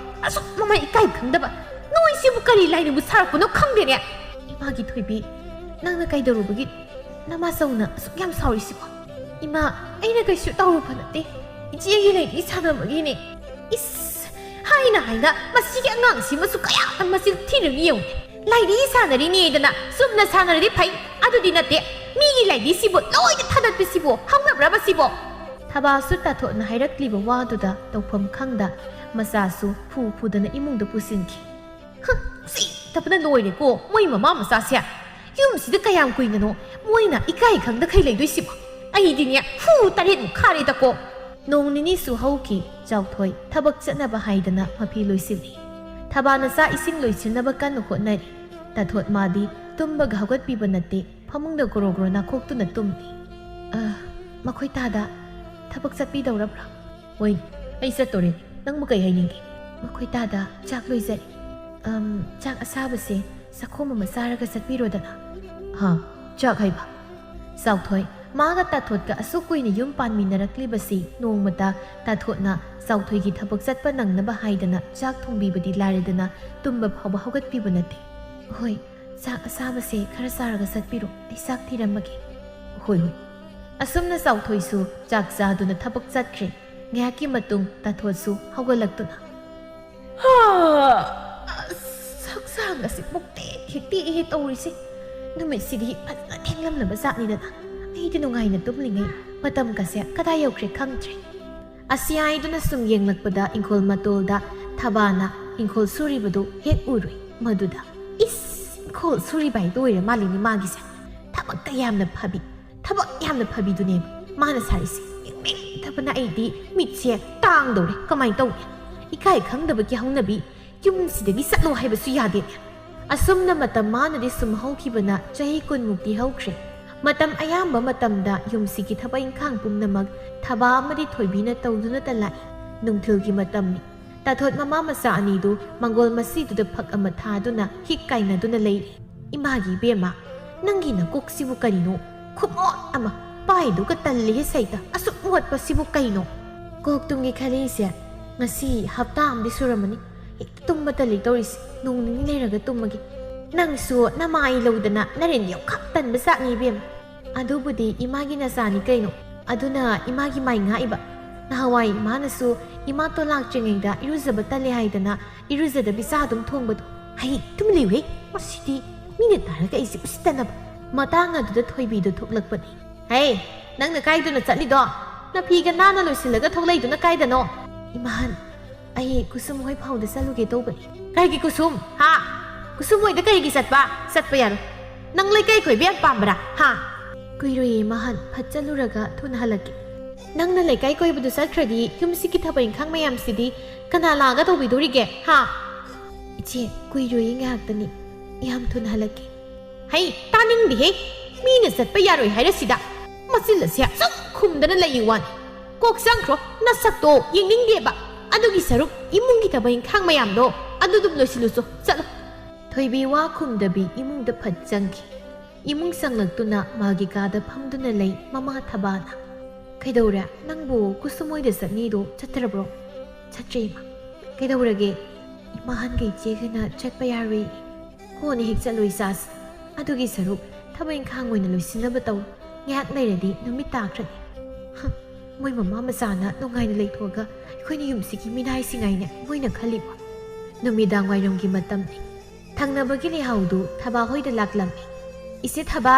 ꯑꯁꯨꯛ ꯃꯃꯥꯏ ꯏꯀꯥꯏ ꯈꯪꯗꯕ ꯅꯣꯏꯁꯤꯕꯨ ꯀꯔꯤ ꯂꯥꯏꯅꯕꯨ ꯁꯥꯔꯛꯄꯅꯣ ꯈꯪꯗꯦꯅꯦ꯫ ꯏꯃꯥꯒꯤ ꯊꯣꯏꯕꯤ, ꯅꯪꯅ ꯀꯩꯗꯧꯔꯨꯕꯒꯤ ꯅꯃꯥꯆꯧꯅ ꯑꯁꯨꯛ ꯌꯥꯝ ꯁꯥꯎꯔꯤꯁꯤꯕꯣ?" "ꯏꯃꯥ, ꯑꯩꯅ ꯀꯩꯁꯨ ꯇꯧꯔꯨꯕ ꯅꯠꯇꯦ꯫ ꯏꯆꯦꯒꯤ ꯂꯩꯗꯤ ꯁꯥꯟꯅꯕꯒꯤꯅꯦ꯫" "ꯏꯁ! ꯍꯥꯏꯅ ꯍꯥꯏꯅ ꯃꯁꯤꯒꯤ ꯑꯉꯥꯡꯁꯤꯃꯁꯨ ꯀꯌꯥ ꯃꯆꯤꯟ ꯊꯤꯔꯒ ꯌꯦꯡꯉꯨ꯫ ꯂꯥꯏꯗꯤ ꯁꯥꯟꯅꯔꯤꯅꯦꯗꯅ ꯆꯨꯝꯅ ꯁꯥꯟꯅꯔꯗꯤ ꯐꯩ꯫ ꯑꯗꯨꯗꯤ ꯅꯠꯇꯦ꯫ ꯃꯤꯒꯤ ꯂꯥꯏꯗꯤꯁꯤꯕꯨ ꯂꯣꯏꯅ ꯊꯥꯗꯠꯄꯁꯤꯕꯨ ꯍꯧꯅꯕ꯭ꯔꯕ ꯁꯤꯕꯣ?" ꯊꯕꯥꯁꯨ ꯇꯥꯊꯣꯠꯅ ꯍꯥꯏꯔꯛꯂꯤꯕ ꯋꯥꯗꯨꯗ ꯇꯧꯐꯝ ꯈꯪꯗ ꯃꯆꯥꯁꯨ ꯐꯨ ꯐꯨꯗꯅ ꯏꯃꯨꯡꯗ ꯄꯨꯁꯤꯟꯈꯤ꯫ "ꯍ, ꯎꯁꯤꯠꯇꯕꯅ ꯂꯣꯏꯔꯦꯀꯣ ꯃꯣꯏ ꯃꯃꯥ ꯃꯆꯥꯁꯦ꯫ ꯌꯨꯝꯁꯤꯗ ꯀꯌꯥꯝ ꯀꯨꯏꯅꯅꯣ ꯃꯣꯏꯅ ꯏꯀꯥꯏ ꯈꯪꯗꯈꯩ ꯂꯩꯗꯣꯏꯁꯤꯕꯣ? ꯑꯩꯗꯤꯅꯦ ꯐꯨ ꯇꯔꯦꯠꯃꯨꯛ ꯈꯥꯔꯦꯗꯀꯣ꯫" ꯅꯣꯡ ꯅꯤꯅꯤꯁꯨ ꯍꯧꯈꯤ꯫ ꯆꯥꯎꯊꯣꯏ ꯊꯕꯛ ꯆꯠꯅꯕ ꯍꯥꯏꯗꯅ ꯃꯐꯤ ꯂꯣꯏꯁꯤꯜꯂꯤ꯫ ꯊꯕꯥꯅ ꯆꯥꯛ ꯏꯁꯤꯡ ꯂꯣꯏꯁꯤꯟꯅꯕ ꯀꯟꯅ ꯍꯣꯠꯅꯔꯤ꯫ ꯇꯥꯊꯣꯠ ꯃꯥꯗꯤ ꯇꯨꯝꯕꯒ ꯍꯧꯒꯠꯄꯤꯕ ꯅꯠꯇꯦ꯫ ꯐꯃꯨꯡꯗ ꯒꯣꯔꯣ ꯒꯣꯔꯣ ꯅꯥꯈꯣꯛꯇꯨꯅ ꯇꯨꯝꯂꯤ꯫ "ꯑ, ꯃꯈꯣꯏ ꯇꯥꯗ ꯊꯕꯛ ꯆꯠꯄꯤꯗꯧꯔꯕ꯭ꯔꯥ?" "ꯍꯣꯏ, ꯑꯩ ꯆꯠꯇꯣꯔꯦ꯫ ꯅꯪꯕꯨ ꯀꯩ ꯍꯥꯏꯅꯤꯡꯒꯦ?" "ꯃꯈꯣꯏ ꯇꯥꯗ ꯆꯥꯛ ꯂꯣꯏꯖꯔꯤ꯫ ꯑꯝ, ꯆꯥꯛ ꯑꯁꯥꯕꯁꯦ ꯆꯥꯛꯈꯣꯝ ꯑꯃ ꯆꯥꯔꯒ ꯆꯠꯄꯤꯔꯣꯗꯅ꯫" "ꯍꯥ? ꯆꯥꯛ ꯍꯥꯏꯕ?" ꯆꯥꯎꯊꯣꯏ, ꯃꯥꯒ ꯇꯥꯊꯣꯠꯀ ꯑꯁꯨꯛ ꯀꯨꯏꯅ ꯌꯨꯝ ꯄꯥꯟꯃꯤꯟꯅꯔꯛꯂꯤꯕꯁꯤ ꯅꯣꯡꯃꯇ ꯇꯥꯊꯣꯠꯅ ꯆꯥꯎꯊꯣꯏꯒꯤ ꯊꯕꯛ ꯆꯠꯄ ꯅꯪꯅꯕ ꯍꯥꯏꯗꯅ ꯆꯥꯛ ꯊꯣꯡꯕꯤꯕꯗꯤ ꯂꯥꯏꯔꯗꯅ ꯇꯨꯝꯕ ꯐꯥꯎꯕ ꯍꯧꯒꯠꯄꯤꯕ ꯅꯠꯇꯦ꯫ "ꯍꯣꯏ, ꯆꯥꯛ ꯑꯁꯥꯕꯁꯦ ꯈꯔ ꯆꯥꯔꯒ ꯆꯠꯄꯤꯔꯣ, ꯑꯩ ꯆꯥꯛ ꯊꯤꯔꯝꯃꯒꯦ꯫" "ꯍꯣꯏ, ꯍꯣꯏ꯫" ꯑꯁꯨꯝꯅ ꯆꯥꯎꯊꯣꯏꯁꯨ ꯆꯥꯛ ꯆꯥꯗꯨꯅ ꯊꯕꯛ ꯆꯠꯈ꯭ꯔꯦ꯫ ꯉꯥꯏꯍꯥꯛꯀꯤ ꯃꯇꯨꯡ ꯇꯥꯊꯣꯠꯁꯨ ꯍꯧꯒꯠꯂꯛꯇꯨꯅ, "ꯍꯥ, ꯑꯁ, ꯍꯛꯆꯥꯡ ꯑꯁꯤ ꯃꯨꯛꯇꯦꯛ ꯍꯦꯛꯇꯦꯛꯏꯍꯦ ꯇꯧꯔꯤꯁꯦ꯫ ꯅꯨꯃꯤꯠꯁꯤꯗꯤ ꯐꯖꯅ ꯊꯦꯡꯂꯝꯂꯕ ꯖꯥꯠꯅꯤꯗꯅ꯫ ꯑꯩꯗꯤ ꯅꯨꯡꯉꯥꯏꯅ ꯇꯨꯝꯂꯤꯉꯩ ꯃꯇꯝꯒꯁꯦ ꯀꯗꯥꯏ ꯌꯧꯈ꯭ꯔꯦ ꯈꯪꯗ꯭ꯔꯦ꯫" ꯑꯁꯤ ꯍꯥꯏꯗꯨꯅ ꯁꯨꯝ ꯌꯦꯡꯂꯛꯄꯗ ꯏꯪꯈꯣꯜ ꯃꯇꯣꯜꯗ ꯊꯕꯥꯅ ꯏꯪꯈꯣꯜ ꯁꯨꯔꯤꯕꯗꯨ ꯍꯦꯛ ꯎꯔꯨꯏ꯫ ꯃꯗꯨꯗ, "ꯏꯁ, ꯏꯪꯈꯣꯜ ꯁꯨꯔꯤꯕ ꯍꯥꯏꯗꯣ ꯑꯣꯏꯔ ꯃꯥꯜꯂꯤꯅꯦ ꯃꯥꯒꯤꯁꯦ꯫ ꯊꯕꯛꯇ ꯌꯥꯝꯅ ꯐꯕꯤ, ꯊꯕꯛ ꯌꯥꯝꯅ ꯐꯕꯤꯗꯨꯅꯦꯕ ꯃꯥꯅ ꯁꯥꯔꯤꯁꯦ꯫ ꯌꯦꯡꯅꯤꯡꯗꯕꯅ ꯑꯩꯗꯤ ꯃꯤꯠꯁꯦ ꯇꯥꯡꯗꯧꯔꯦ꯫ ꯀꯃꯥꯏꯅ ꯇꯧꯅꯤ? ꯏꯀꯥꯏ ꯈꯪꯗꯕꯒꯤ ꯍꯧꯅꯕꯤ, ꯌꯨꯝꯁꯤꯗꯒꯤ ꯆꯠꯂꯣ ꯍꯥꯏꯕꯁꯨ ꯌꯥꯗꯦꯅꯦ꯫" ꯑꯁꯨꯝꯅ ꯃꯇꯝ ꯃꯥꯅꯗꯤ ꯁꯨꯝ ꯍꯧꯈꯤꯕꯅ ꯆꯍꯤ ꯀꯨꯟꯃꯨꯛꯇꯤ ꯍꯧꯈ꯭ꯔꯦ꯫ ꯃꯇꯝ ꯑꯌꯥꯝꯕ ꯃꯇꯝꯗ ꯌꯨꯝꯁꯤꯒꯤ ꯊꯕꯛ ꯏꯪꯈꯥꯡ ꯄꯨꯝꯅꯃꯛ ꯊꯕꯥ ꯑꯃꯗꯤ ꯊꯣꯏꯕꯤꯅ ꯇꯧꯗꯨꯅꯇ ꯂꯥꯛꯏ꯫ ꯅꯨꯡꯊꯤꯜꯒꯤ ꯃꯇꯝꯅꯤ꯫ ꯇꯥꯊꯣꯠ ꯃꯃꯥ ꯃꯆꯥ ꯑꯅꯤꯗꯨ ꯃꯪꯒꯣꯜ ꯃꯁꯤꯗꯨꯗ ꯐꯛ ꯑꯃ ꯊꯥꯗꯨꯅ ꯍꯤꯛ ꯀꯥꯏꯅꯗꯨꯅ ꯂꯩꯔꯤ꯫ "ꯏꯃꯥꯒꯤ ꯏꯕꯦꯝꯃ, ꯅꯪꯒꯤ ꯅꯀꯣꯛꯁꯤꯕꯨ ꯀꯔꯤꯅꯣ? ꯈꯨꯃꯣꯠ ꯑꯃ! ꯄꯥꯏꯗꯨꯒ ꯇꯜꯂꯤꯍꯦ ꯁꯩꯇ, ꯑꯁꯨꯛ ꯃꯣꯠꯄꯁꯤꯕꯨ ꯀꯩꯅꯣ?" "ꯀꯣꯛ ꯇꯨꯝꯒꯦ ꯈꯜꯂꯤꯁꯦ ꯉꯁꯤ ꯍꯞꯇꯥ ꯑꯃꯗꯤ ꯁꯨꯔꯝꯃꯅꯤ꯫ ꯍꯦꯛꯇ ꯇꯨꯝꯕ ꯇꯜꯂꯤ ꯇꯧꯔꯤꯁꯦ꯫ ꯅꯣꯡ ꯅꯤꯅꯤ ꯂꯩꯔꯒ ꯇꯨꯝꯃꯒꯦ꯫ ꯅꯪꯁꯨ ꯅꯃꯥꯏ ꯂꯧꯗꯅ ꯅꯔꯦꯟ ꯌꯣꯡꯈꯥꯛ ꯇꯟꯕ ꯖꯥꯠꯅꯤ ꯏꯕꯦꯝꯃ꯫ ꯑꯗꯨꯕꯨꯗꯤ ꯏꯃꯥꯒꯤ ꯅꯆꯥꯅꯤ ꯀꯩꯅꯣ꯫ ꯑꯗꯨꯅ ꯏꯃꯥꯒꯤ ꯃꯥꯏ ꯉꯥꯛꯏꯕ꯫ ꯅꯍꯥꯟꯋꯥꯏ ꯏꯃꯥꯅꯁꯨ ꯏꯃꯥꯇꯣꯟ ꯂꯥꯛꯇ꯭ꯔꯤꯉꯩꯗ ꯏꯔꯨꯖꯕ ꯇꯜꯂꯦ ꯍꯥꯏꯗꯅ ꯏꯔꯨꯖꯗꯕꯤ ꯆꯥ ꯑꯗꯨꯝ ꯊꯣꯡꯕꯗꯣ꯫ ꯍꯩ, ꯇꯨꯃꯤꯟ ꯂꯩꯌꯨꯍꯦ꯫ ꯃꯁꯤꯗꯤ ꯃꯤꯅ ꯇꯥꯔꯒ ꯑꯩꯁꯦ ꯎꯁꯤꯠꯇꯅꯕ꯫" ꯃꯇꯥꯡ ꯑꯗꯨꯗ ꯊꯣꯏꯕꯤꯗꯣ ꯊꯣꯛꯂꯛꯄꯅꯤ꯫ "ꯍꯦ, ꯅꯪꯅ ꯀꯥꯏꯗꯅꯣ ꯆꯠꯂꯤꯗꯣ? ꯅꯐꯤꯒ ꯅꯥꯟꯅ ꯂꯣꯏꯁꯤꯜꯂꯒ ꯊꯣꯛꯂꯛꯏꯗꯨꯅ ꯀꯥꯏꯗꯅꯣ?" "ꯏꯃꯥꯍꯟ, ꯑꯩ ꯀꯨꯁꯨꯝ ꯍꯣꯏ ꯐꯥꯎꯗ ꯆꯠꯂꯨꯒꯦ ꯇꯧꯕꯅꯤ꯫" "ꯀꯔꯤꯒꯤ ꯀꯨꯁꯨꯝ? ꯍꯥ? ꯀꯨꯁꯨꯝ ꯍꯣꯏꯗ ꯀꯔꯤꯒꯤ ꯆꯠꯄ? ꯆꯠꯄ ꯌꯥꯔꯣꯏ꯫ ꯅꯪ ꯂꯩꯀꯥꯏ ꯀꯣꯏꯕ ꯌꯥꯝ ꯄꯥꯝꯕ꯭ꯔꯥ? ꯍꯥ?" "ꯀꯨꯏꯔꯣꯏꯌꯦ ꯏꯃꯥꯍꯟ, ꯐꯠ ꯆꯠꯂꯨꯔꯒ ꯊꯨꯅ ꯍꯜꯂꯛꯀꯦ꯫" "ꯅꯪꯅ ꯂꯩꯀꯥꯏ ꯀꯣꯏꯕꯗꯨ ꯆꯠꯈ꯭ꯔꯗꯤ ꯌꯨꯝꯁꯤꯒꯤ ꯊꯕꯛ ꯏꯪꯈꯥꯡ ꯃꯌꯥꯝꯁꯤꯗꯤ ꯀꯅꯥ ꯂꯥꯛꯑꯒ ꯇꯧꯕꯤꯗꯣꯔꯤꯒꯦ? ꯍꯥ?" "ꯏꯆꯦ, ꯀꯨꯏꯔꯣꯏꯌꯦ, ꯉꯥꯏꯍꯥꯛꯇꯅꯤ꯫ ꯌꯥꯝ ꯊꯨꯅ ꯍꯜꯂꯛꯀꯦ꯫" "ꯍꯩ, ꯇꯥꯅꯤꯡꯗꯦꯍꯦ꯫ ꯃꯤꯅ ꯆꯠꯄ ꯌꯥꯔꯣꯏ ꯍꯥꯏꯔꯁꯤꯗ ꯃꯆꯤꯜ ꯑꯁꯤ ꯑꯁꯨꯛ ꯈꯨꯝꯗꯅ ꯂꯩꯌꯨ ꯋꯥꯅꯤ꯫ ꯀꯣꯛ ꯆꯪꯈ꯭ꯔꯣ, ꯅꯁꯛꯇꯣ ꯌꯦꯡꯅꯤꯡꯗꯦꯕ꯫ ꯑꯗꯨꯒꯤ ꯁꯔꯨꯛ ꯏꯃꯨꯡꯒꯤ ꯊꯕꯛ ꯏꯪꯈꯥꯡ ꯃꯌꯥꯝꯗꯣ ꯑꯗꯨ ꯑꯗꯨꯝ ꯂꯣꯏꯁꯤꯜꯂꯨꯆꯣ, ꯆꯠꯂꯣ꯫" ꯊꯣꯏꯕꯤ ꯋꯥ ꯈꯨꯝꯗꯕꯤ ꯏꯃꯨꯡꯗ ꯐꯠ ꯆꯪꯈꯤ꯫ ꯏꯃꯨꯡ ꯆꯪꯂꯛꯇꯨꯅ ꯃꯥꯒꯤ ꯀꯥꯗ ꯐꯝꯗꯨꯅ ꯂꯩ ꯃꯃꯥ ꯊꯕꯥꯅ꯫ "ꯀꯩꯗꯧꯔꯦ? ꯅꯪꯕꯨ ꯀꯨꯁꯨꯝ ꯍꯣꯏꯗ ꯆꯠꯅꯤꯗꯣ ꯆꯠꯇ꯭ꯔꯕ꯭ꯔꯣ?" "ꯆꯠꯇ꯭ꯔꯦ ꯏꯃꯥ꯫" "ꯀꯩꯗꯧꯔꯒꯦ?" "ꯏꯃꯥꯍꯟꯒ ꯏꯆꯦꯒꯅ ꯆꯠꯄ ꯌꯥꯔꯣꯏ꯫" "ꯀꯣꯟꯅ ꯍꯦꯛ ꯆꯠꯂꯣ ꯏꯆꯥꯁꯦ꯫ ꯑꯗꯨꯒꯤ ꯁꯔꯨꯛ ꯊꯕꯛ ꯏꯪꯈꯥꯡ ꯑꯣꯏꯅ ꯂꯣꯏꯁꯤꯟꯅꯕ ꯇꯧ꯫ ꯉꯥꯏꯍꯥꯛ ꯂꯩꯔꯗꯤ ꯅꯨꯃꯤꯠ ꯇꯥꯈ꯭ꯔꯅꯤ꯫" "ꯍ, ꯃꯣꯏ ꯃꯃꯥ ꯃꯆꯥꯅ ꯅꯨꯡꯉꯥꯏꯅ ꯂꯩꯊꯣꯛꯑꯒ ꯑꯩꯈꯣꯏꯅ ꯌꯨꯝꯁꯤꯒꯤ ꯃꯤꯅꯥꯏꯁꯤ ꯉꯥꯏꯅꯦ ꯃꯣꯏꯅ ꯈꯜꯂꯤꯕ꯫" ꯅꯨꯃꯤꯗꯥꯡ ꯋꯥꯏꯔꯝꯒꯤ ꯃꯇꯝꯅꯤ꯫ ꯊꯪꯅꯕꯒꯤ ꯂꯩꯍꯥꯎꯗꯨ ꯊꯕꯥ ꯍꯣꯏꯗ ꯂꯥꯛꯂꯝꯃꯤ꯫ "ꯏꯆꯦ ꯊꯕꯥ!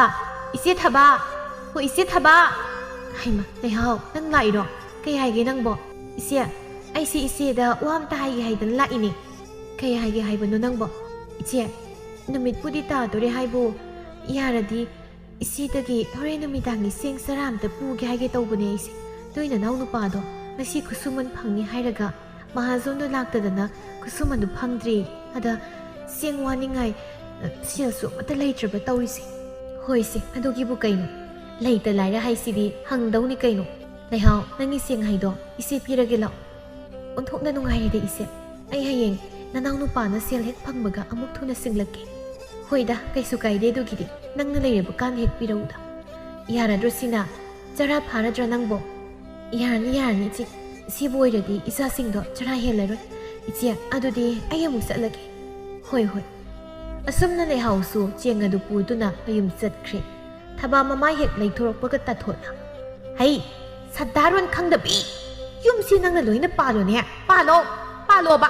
ꯏꯆꯦ ꯊꯕꯥ! ꯍꯣ ꯏꯆꯦ ꯊꯕꯥ!" "ꯍꯩꯃ, ꯂꯩꯍꯥꯎ, ꯅꯪ ꯂꯥꯛꯏꯔꯣ? ꯀꯩ ꯍꯥꯏꯒꯦ ꯅꯪꯕꯣ?" "ꯏꯆꯦ, ꯑꯩꯁꯦ ꯏꯆꯦꯗ ꯋꯥ ꯑꯝꯇ ꯍꯥꯏꯒꯦ ꯍꯥꯏꯗꯅ ꯂꯥꯛꯏꯅꯦ꯫" "ꯀꯩ ꯍꯥꯏꯒꯦ ꯍꯥꯏꯕꯅꯣ ꯅꯪꯕꯣ?" "ꯏꯆꯦ, ꯅꯨꯃꯤꯠꯄꯨꯗꯤ ꯇꯥꯗꯣꯔꯦ ꯍꯥꯏꯕꯨ, ꯌꯥꯔꯗꯤ ꯏꯆꯦꯗꯒꯤ ꯍꯣꯔꯦꯟ ꯅꯨꯃꯤꯗꯥꯡꯒꯤ ꯆꯦꯡ ꯆꯔꯥ ꯑꯝꯇ ꯄꯨꯒꯦ ꯍꯥꯏꯒꯦ ꯇꯧꯕꯅꯦ ꯑꯩꯁꯦ꯫ ꯅꯣꯏ ꯅꯅꯥꯎ ꯅꯨꯄꯥꯗꯣ ꯉꯁꯤ ꯈꯨꯠꯁꯨꯃꯟ ꯐꯪꯅꯤ ꯍꯥꯏꯔꯒ ꯃꯍꯥꯖꯣꯟꯗꯣ ꯂꯥꯛꯇꯗꯅ ꯈꯨꯠꯁꯨꯃꯟꯗꯨ ꯐꯪꯗ꯭ꯔꯤ꯫ ꯑꯗ ꯆꯦꯡ ꯋꯥꯅꯤꯡꯉꯥꯏ, ꯑ, ꯁꯦꯜꯁꯨ ꯑꯃꯠꯇ ꯂꯩꯇ꯭ꯔꯕ ꯇꯧꯔꯤꯁꯦ꯫ ꯍꯣꯏꯁꯦ, ꯑꯗꯨꯒꯤꯕꯨ ꯀꯩꯅꯣ? ꯂꯩꯇ ꯂꯥꯏꯔ ꯍꯥꯏꯁꯤꯗꯤ ꯍꯪꯗꯧꯅꯤ ꯀꯩꯅꯣ꯫ ꯂꯩꯍꯥꯎ, ꯅꯪꯒꯤ ꯆꯦꯡ ꯍꯩꯗꯣ ꯏꯆꯦ ꯄꯤꯔꯒꯦ ꯂꯥꯛꯑꯣ꯫ ꯑꯣꯟꯊꯣꯛꯅ ꯅꯨꯡꯉꯥꯏꯔꯦꯗ ꯏꯆꯦ꯫ ꯑꯩ ꯍꯌꯦꯡ ꯅꯅꯥꯎ ꯅꯨꯄꯥꯅ ꯁꯦꯜ ꯍꯦꯛ ꯐꯪꯕꯒ ꯑꯃꯨꯛ ꯊꯨꯅ ꯁꯤꯡꯂꯛꯀꯦ꯫ ꯍꯣꯏꯗ, ꯀꯩꯁꯨ ꯀꯥꯏꯗꯦ ꯑꯗꯨꯒꯤꯗꯤ꯫ ꯅꯪꯅ ꯂꯩꯔꯕ ꯀꯥꯟꯗ ꯍꯦꯛ ꯄꯤꯔꯛꯎꯗ꯫ ꯌꯥꯔꯗ꯭ꯔꯣ ꯁꯤꯅ? ꯆꯔꯥ ꯐꯥꯔꯗ꯭ꯔꯥ ꯅꯪꯕꯣ? ꯌꯥꯔꯅꯤ, ꯌꯥꯔꯅꯤ ꯏꯆꯦ꯫ ꯁꯤꯕꯨ ꯑꯣꯏꯔꯗꯤ ꯏꯆꯥꯁꯤꯡꯗꯣ ꯆꯔꯥ ꯍꯦꯜꯂꯔꯣꯏ꯫ ꯏꯆꯦ, ꯑꯗꯨꯗꯤ ꯑꯩ ꯑꯃꯨꯛ ꯆꯠꯂꯒꯦ꯫ ꯍꯣꯏ, ꯍꯣꯏ꯫ ꯑꯁꯨꯝꯅ ꯂꯩꯍꯥꯎꯁꯨ ꯆꯦꯡ ꯑꯗꯨ ꯄꯨꯗꯨꯅ ꯃꯌꯨꯝ ꯆꯠꯈ꯭ꯔꯦ꯫ ꯊꯕꯥ ꯃꯃꯥꯏ ꯍꯦꯛ ꯂꯩꯊꯣꯔꯛꯄꯒ ꯇꯥꯊꯣꯠꯅ, "ꯍꯩ, ꯁꯗꯥꯔꯣꯟ ꯈꯪꯗꯕꯤ! ꯌꯨꯝꯁꯤ ꯅꯪꯅ ꯂꯣꯏꯅ ꯄꯥꯜꯂꯣꯅꯦ꯫ ꯄꯥꯜꯂꯣ, ꯄꯥꯜꯂꯣꯕ!"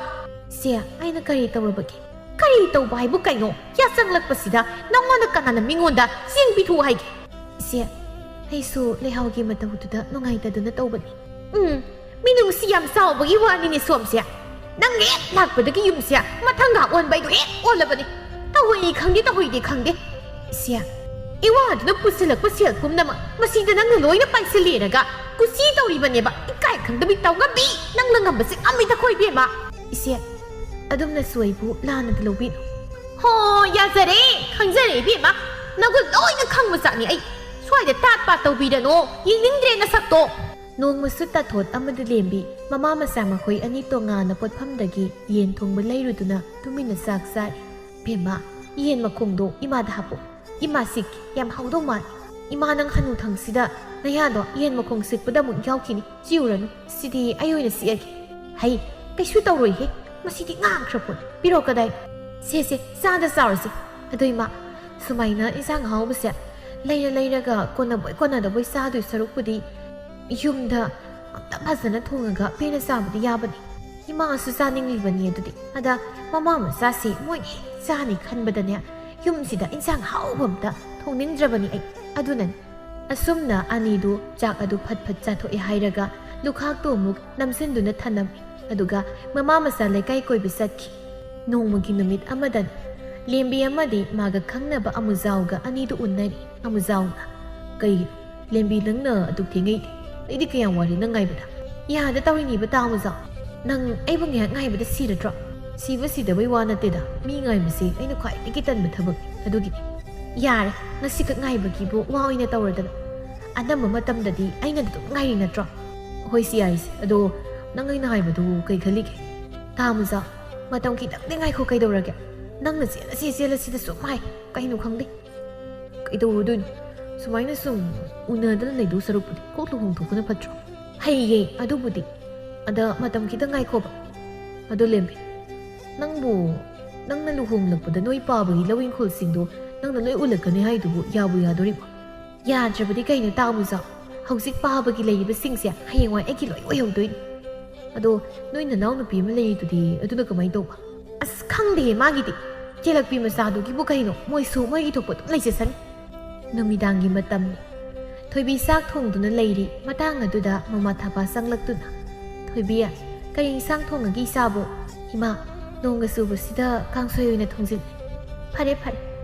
"ꯁꯦ, ꯑꯩꯅ ꯀꯔꯤ ꯇꯧꯔꯕꯒꯦ?" "ꯀꯔꯤ ꯇꯧꯕ ꯍꯥꯏꯕꯨ ꯀꯩꯅꯣ? ꯌꯥꯆꯪꯂꯛꯄꯁꯤꯗ ꯅꯪꯉꯣꯟꯗ ꯀꯅꯥꯅ ꯃꯤꯉꯣꯟꯗ ꯆꯦꯡ ꯄꯤꯊꯣꯛꯎ ꯍꯥꯏꯒꯦ?" "ꯁꯦ, ꯑꯩꯁꯨ ꯂꯩꯍꯥꯎꯒꯤ ꯃꯇꯧꯗꯨꯗ ꯅꯨꯡꯉꯥꯏꯇꯗꯨꯅ ꯇꯧꯕꯅꯤ꯫" "ꯎꯝ, ꯃꯤꯅꯨꯡꯁꯤ ꯌꯥꯝ ꯆꯥꯎꯕꯒꯤ ꯋꯥꯅꯤꯅꯦ ꯁꯣꯝꯁꯦ꯫ ꯅꯪ ꯍꯦꯛ ꯂꯥꯛꯄꯗꯒꯤ ꯌꯨꯝꯁꯦ ꯃꯊꯪꯒ ꯑꯣꯟꯕ ꯍꯥꯏꯗꯣ ꯍꯦꯛ ꯑꯣꯜꯂꯕꯅꯤ꯫ ꯇꯧꯍꯩ ꯈꯪꯗꯦ, ꯇꯧꯍꯩꯗꯦ ꯈꯪꯗꯦ꯫" "ꯁꯦ, ꯏꯋꯥꯗꯨꯅ ꯄꯨꯁꯤꯜꯂꯛꯄ ꯁꯦꯜ ꯄꯨꯝꯅꯃꯛ ꯃꯁꯤꯗ ꯅꯪꯅ ꯂꯣꯏꯅ ꯄꯥꯏꯁꯤꯜꯂꯦꯔꯒ ꯀꯨꯁꯤ ꯇꯧꯔꯤꯕꯅꯦꯕ, ꯏꯀꯥꯏ ꯈꯪꯗꯕꯤ ꯇꯧꯉꯝꯕꯤ꯫ ꯅꯪꯅ ꯉꯝꯕꯁꯦ ꯉꯝꯃꯤꯗꯀꯣ ꯏꯕꯦꯝꯃ꯫" "ꯏꯆꯦ, ꯑꯗꯨꯝꯅꯁꯨ ꯑꯩꯕꯨ ꯂꯥꯟꯅꯗꯤ ꯂꯧꯕꯤꯅꯨ꯫" "ꯍꯣ, ꯌꯥꯖꯔꯦ, ꯈꯪꯖꯔꯦ ꯏꯕꯦꯝꯃ꯫ ꯅꯒꯨꯟ ꯂꯣꯏꯅ ꯈꯪꯕ ꯆꯥꯛꯅꯤ ꯑꯩ꯫ ꯁ꯭ꯋꯥꯏꯗ ꯇꯥꯠ ꯄꯥꯠ ꯇꯧꯕꯤꯔꯅꯣ, ꯌꯦꯡꯅꯤꯡꯗ꯭ꯔꯦ ꯅꯁꯛꯇꯣ꯫" ꯅꯣꯡꯃꯁꯨ ꯇꯥꯊꯣꯠ ꯑꯃꯗꯤ ꯂꯦꯝꯕꯤ ꯃꯃꯥ ꯃꯆꯥ ꯃꯈꯣꯏ ꯑꯅꯤ ꯇꯣꯉꯥꯟꯅ ꯄꯣꯠꯐꯝꯗꯒꯤ ꯌꯦꯟ ꯊꯣꯡꯕ ꯂꯩꯔꯨꯗꯨꯅ ꯇꯨꯃꯤꯟꯅ ꯆꯥꯛ ꯆꯥꯔꯤ꯫ "ꯕꯦꯝꯃ, ꯌꯦꯟ ꯃꯈꯣꯡꯗꯣ ꯏꯃꯥꯗ ꯍꯥꯞꯄꯣ꯫ ꯏꯃꯥ ꯁꯤꯛꯀꯦ, ꯌꯥꯝ ꯍꯥꯎꯗꯧ ꯃꯥꯜꯂꯤ꯫ ꯏꯃꯥ, ꯅꯪ ꯍꯅꯨꯊꯪꯁꯤꯗ ꯅꯌꯥꯗꯣ ꯌꯦꯟ ꯃꯈꯣꯡ ꯁꯤꯛꯄꯗ ꯑꯃꯨꯛ ꯌꯥꯎꯈꯤꯅꯤ꯫ ꯆꯤꯛꯎꯔꯅꯨ, ꯁꯤꯗꯤ ꯑꯩ ꯑꯣꯏꯅ ꯁꯤꯛꯑꯒꯦ꯫" "ꯍꯩ, ꯀꯩꯁꯨ ꯇꯧꯔꯣꯏꯍꯦ, ꯃꯁꯤꯗꯤ ꯉꯥꯡꯈ꯭ꯔ ꯄꯣꯠ꯫ ꯄꯤꯔꯛꯑꯣ ꯀꯗꯥꯏ?" "ꯁꯦ, ꯁꯦ, ꯆꯥꯗ ꯆꯥꯔꯨꯁꯦ꯫ ꯑꯗꯣ ꯏꯃꯥ, ꯁꯨꯃꯥꯏꯅ ꯏꯟꯁꯥꯡ ꯑꯍꯥꯎꯕꯁꯦ ꯂꯩꯔ ꯂꯩꯔꯒ ꯀꯣꯟꯅꯕꯣꯏ ꯀꯣꯟꯅꯗꯕꯣꯏ ꯆꯥꯗꯣꯏ ꯁꯔꯨꯛꯄꯨꯗꯤ ꯌꯨꯝꯗ ꯑꯝꯇ ꯐꯖꯅ ꯊꯣꯡꯉꯒ ꯄꯦꯟꯅ ꯆꯥꯕꯗꯤ ꯌꯥꯕꯅꯤ꯫ ꯏꯃꯥꯁꯨ ꯆꯥꯅꯤꯡꯂꯤꯕꯅꯤ ꯑꯗꯨꯗꯤ꯫ ꯑꯗ ꯃꯃꯥ ꯃꯆꯥꯁꯤ ꯃꯣꯏꯅ ꯍꯦꯛ ꯆꯥꯅꯤ ꯈꯟꯕꯗꯅꯦ, ꯌꯨꯝꯁꯤꯗ ꯏꯟꯁꯥꯡ ꯍꯥꯎꯕ ꯑꯝꯇ ꯊꯣꯡꯅꯤꯡꯗ꯭ꯔꯕꯅꯤ ꯑꯩ꯫ ꯑꯗꯨꯅꯅꯤ꯫" ꯑꯁꯨꯝꯅ ꯑꯅꯤꯗꯨ ꯆꯥꯛ ꯑꯗꯨ ꯐꯠ ꯐꯠ ꯆꯥꯊꯣꯛꯑꯦ ꯍꯥꯏꯔꯒ ꯂꯨꯈꯥꯛꯇꯨ ꯑꯃꯨꯛ ꯅꯝꯁꯤꯟꯗꯨꯅ ꯊꯅꯝꯃꯤ꯫ ꯑꯗꯨꯒ ꯃꯃꯥ ꯃꯆꯥ ꯂꯩꯀꯥꯏ ꯀꯣꯏꯕ ꯆꯠꯈꯤ꯫ ꯅꯣꯡꯃꯒꯤ ꯅꯨꯃꯤꯠ ꯑꯃꯗꯅꯤ꯫ ꯂꯦꯝꯕꯤ ꯑꯃꯗꯤ ꯃꯥꯒ ꯈꯪꯅꯕ ꯑꯃꯨꯖꯥꯎꯒ ꯑꯅꯤꯗꯨ ꯎꯅꯔꯤ꯫ ꯑꯃꯨꯖꯥꯎꯅ, "ꯀꯩꯒꯤꯅꯣ? ꯂꯦꯝꯕꯤ, ꯅꯪꯅ ꯑꯗꯨꯛ ꯊꯦꯡꯉꯩꯗꯤ? ꯑꯩꯗꯤ ꯀꯌꯥꯝ ꯋꯥꯔꯦ ꯅꯪ ꯉꯥꯏꯕꯗ꯫ ꯌꯥꯗ ꯇꯧꯔꯤꯅꯦꯕ ꯇꯥ ꯑꯃꯨꯖꯥꯎ꯫ ꯅꯪ ꯑꯩꯕꯨ ꯉꯥꯏꯍꯥꯛ ꯉꯥꯏꯕꯗ ꯁꯤꯔꯗ꯭ꯔꯣ? ꯁꯤꯕ ꯁꯤꯗꯕꯩ ꯋꯥ ꯅꯠꯇꯦꯗ, ꯃꯤ ꯉꯥꯏꯕꯁꯦ ꯑꯩꯅ ꯈ꯭ꯋꯥꯏꯗꯒꯤ ꯇꯟꯕ ꯊꯕꯛꯅꯤ꯫ ꯑꯗꯨꯒꯤꯅꯤ꯫ ꯌꯥꯔꯦ, ꯉꯁꯤꯈꯛ ꯉꯥꯏꯕꯒꯤꯕꯨ ꯋꯥ ꯑꯣꯏꯅ ꯇꯧꯔꯗꯅ꯫ ꯑꯅꯝꯕ ꯃꯇꯝꯗꯗꯤ ꯑꯩꯅ ꯑꯗꯨꯝ ꯉꯥꯏꯔꯤ ꯅꯠꯇ꯭ꯔꯣ? ꯍꯣꯏ ꯁꯤ ꯌꯥꯏꯁꯦ, ꯑꯗꯣ ꯅꯪ ꯑꯩꯅ ꯍꯥꯏꯕꯗꯨ ꯀꯩ ꯈꯜꯂꯤꯒꯦ? ꯇꯥꯃꯨꯖꯥ, ꯃꯇꯝ ꯈꯤꯇꯪꯗꯤ ꯉꯥꯏꯈꯣ, ꯀꯩꯗꯧꯔꯒꯦ? ꯅꯪꯅ ꯆꯦꯜꯂꯁꯤ ꯆꯦꯜꯂꯁꯤꯗ ꯁꯨꯝ ꯍꯥꯏ, ꯀꯩꯅꯣ ꯈꯪꯗꯦ꯫ ꯀꯩꯗꯧꯔꯨꯗꯣꯏꯅꯣ? ꯁꯨꯃꯥꯏꯅ ꯁꯨꯝ ꯎꯅꯗꯅ ꯂꯩꯗꯧ ꯁꯔꯨꯛꯄꯨꯗꯤ ꯀꯣꯛ ꯂꯨꯍꯣꯡꯊꯣꯛꯄꯅ ꯐꯠꯇ꯭ꯔꯣ? ꯍꯩꯌꯦ ꯑꯗꯨꯕꯨꯗꯤ, ꯑꯗ ꯃꯇꯝ ꯈꯤꯇꯪ ꯉꯥꯏꯈꯣꯕ꯫ ꯑꯗꯣ ꯂꯦꯝꯕꯤ, ꯅꯪꯕꯨ, ꯅꯪꯅ ꯂꯨꯍꯣꯡꯂꯛꯄꯗ ꯅꯣꯏ ꯄꯥꯕꯒꯤ ꯂꯧ ꯏꯪꯈꯣꯜꯁꯤꯡꯗꯣ ꯅꯪꯅ ꯂꯣꯏ ꯎꯜꯂꯛꯀꯅꯤ ꯍꯥꯏꯗꯨꯕꯨ ꯌꯥꯕꯨ ꯌꯥꯗꯣꯔꯤꯕꯣ? ꯌꯥꯗ꯭ꯔꯕꯗꯤ ꯀꯩꯅꯣ ꯇꯥꯃꯨꯖꯥ? ꯍꯧꯖꯤꯛ ꯄꯥꯕꯒꯤ ꯂꯩꯔꯤꯕꯁꯤꯡꯁꯦ ꯍꯌꯦꯡꯋꯥꯏ ꯑꯩꯒꯤ ꯂꯣꯏ ꯑꯣꯏꯍꯧꯗꯣꯏꯅꯤ꯫ ꯑꯗꯣ ꯅꯣꯏ ꯅꯅꯥꯎ ꯅꯨꯄꯤ ꯑꯃ ꯂꯩꯔꯤꯗꯨꯗꯤ, ꯑꯗꯨꯅ ꯀꯃꯥꯏꯅ ꯇꯧꯕ? ꯑꯁ, ꯈꯪꯗꯦꯍꯦ ꯃꯥꯒꯤꯗꯤ꯫ ꯆꯦꯜꯂꯛꯄꯤ ꯃꯆꯥꯗꯨꯒꯤꯕꯨ ꯀꯩꯅꯣ, ꯃꯣꯏꯁꯨ ꯃꯣꯏꯒꯤ ꯊꯣꯛꯄ ꯑꯗꯨꯝ ꯂꯩꯖꯁꯅꯤ꯫ ꯅꯨꯃꯤꯗꯥꯡꯒꯤ ꯃꯇꯝꯅꯤ꯫ ꯊꯣꯏꯕꯤ ꯆꯥꯛ ꯊꯣꯡꯗꯨꯅ ꯂꯩꯔꯤ꯫ ꯃꯇꯥꯡ ꯑꯗꯨꯗ ꯃꯃꯥ ꯊꯥꯕ ꯆꯪꯂꯛꯇꯨꯅ, "ꯊꯣꯏꯕꯤ, ꯀꯔꯤ ꯏꯟꯁꯥꯡ ꯊꯣꯡꯉꯒꯦ ꯏꯆꯥꯕꯨ?" "ꯏꯃꯥ, ꯅꯣꯡꯒ ꯆꯨꯕꯁꯤꯗ ꯀꯥꯡꯁꯣꯏ ꯑꯣꯏꯅ ꯊꯣꯡꯖꯤꯜꯂꯦ꯫" "ꯐꯔꯦ ꯐꯔꯦ,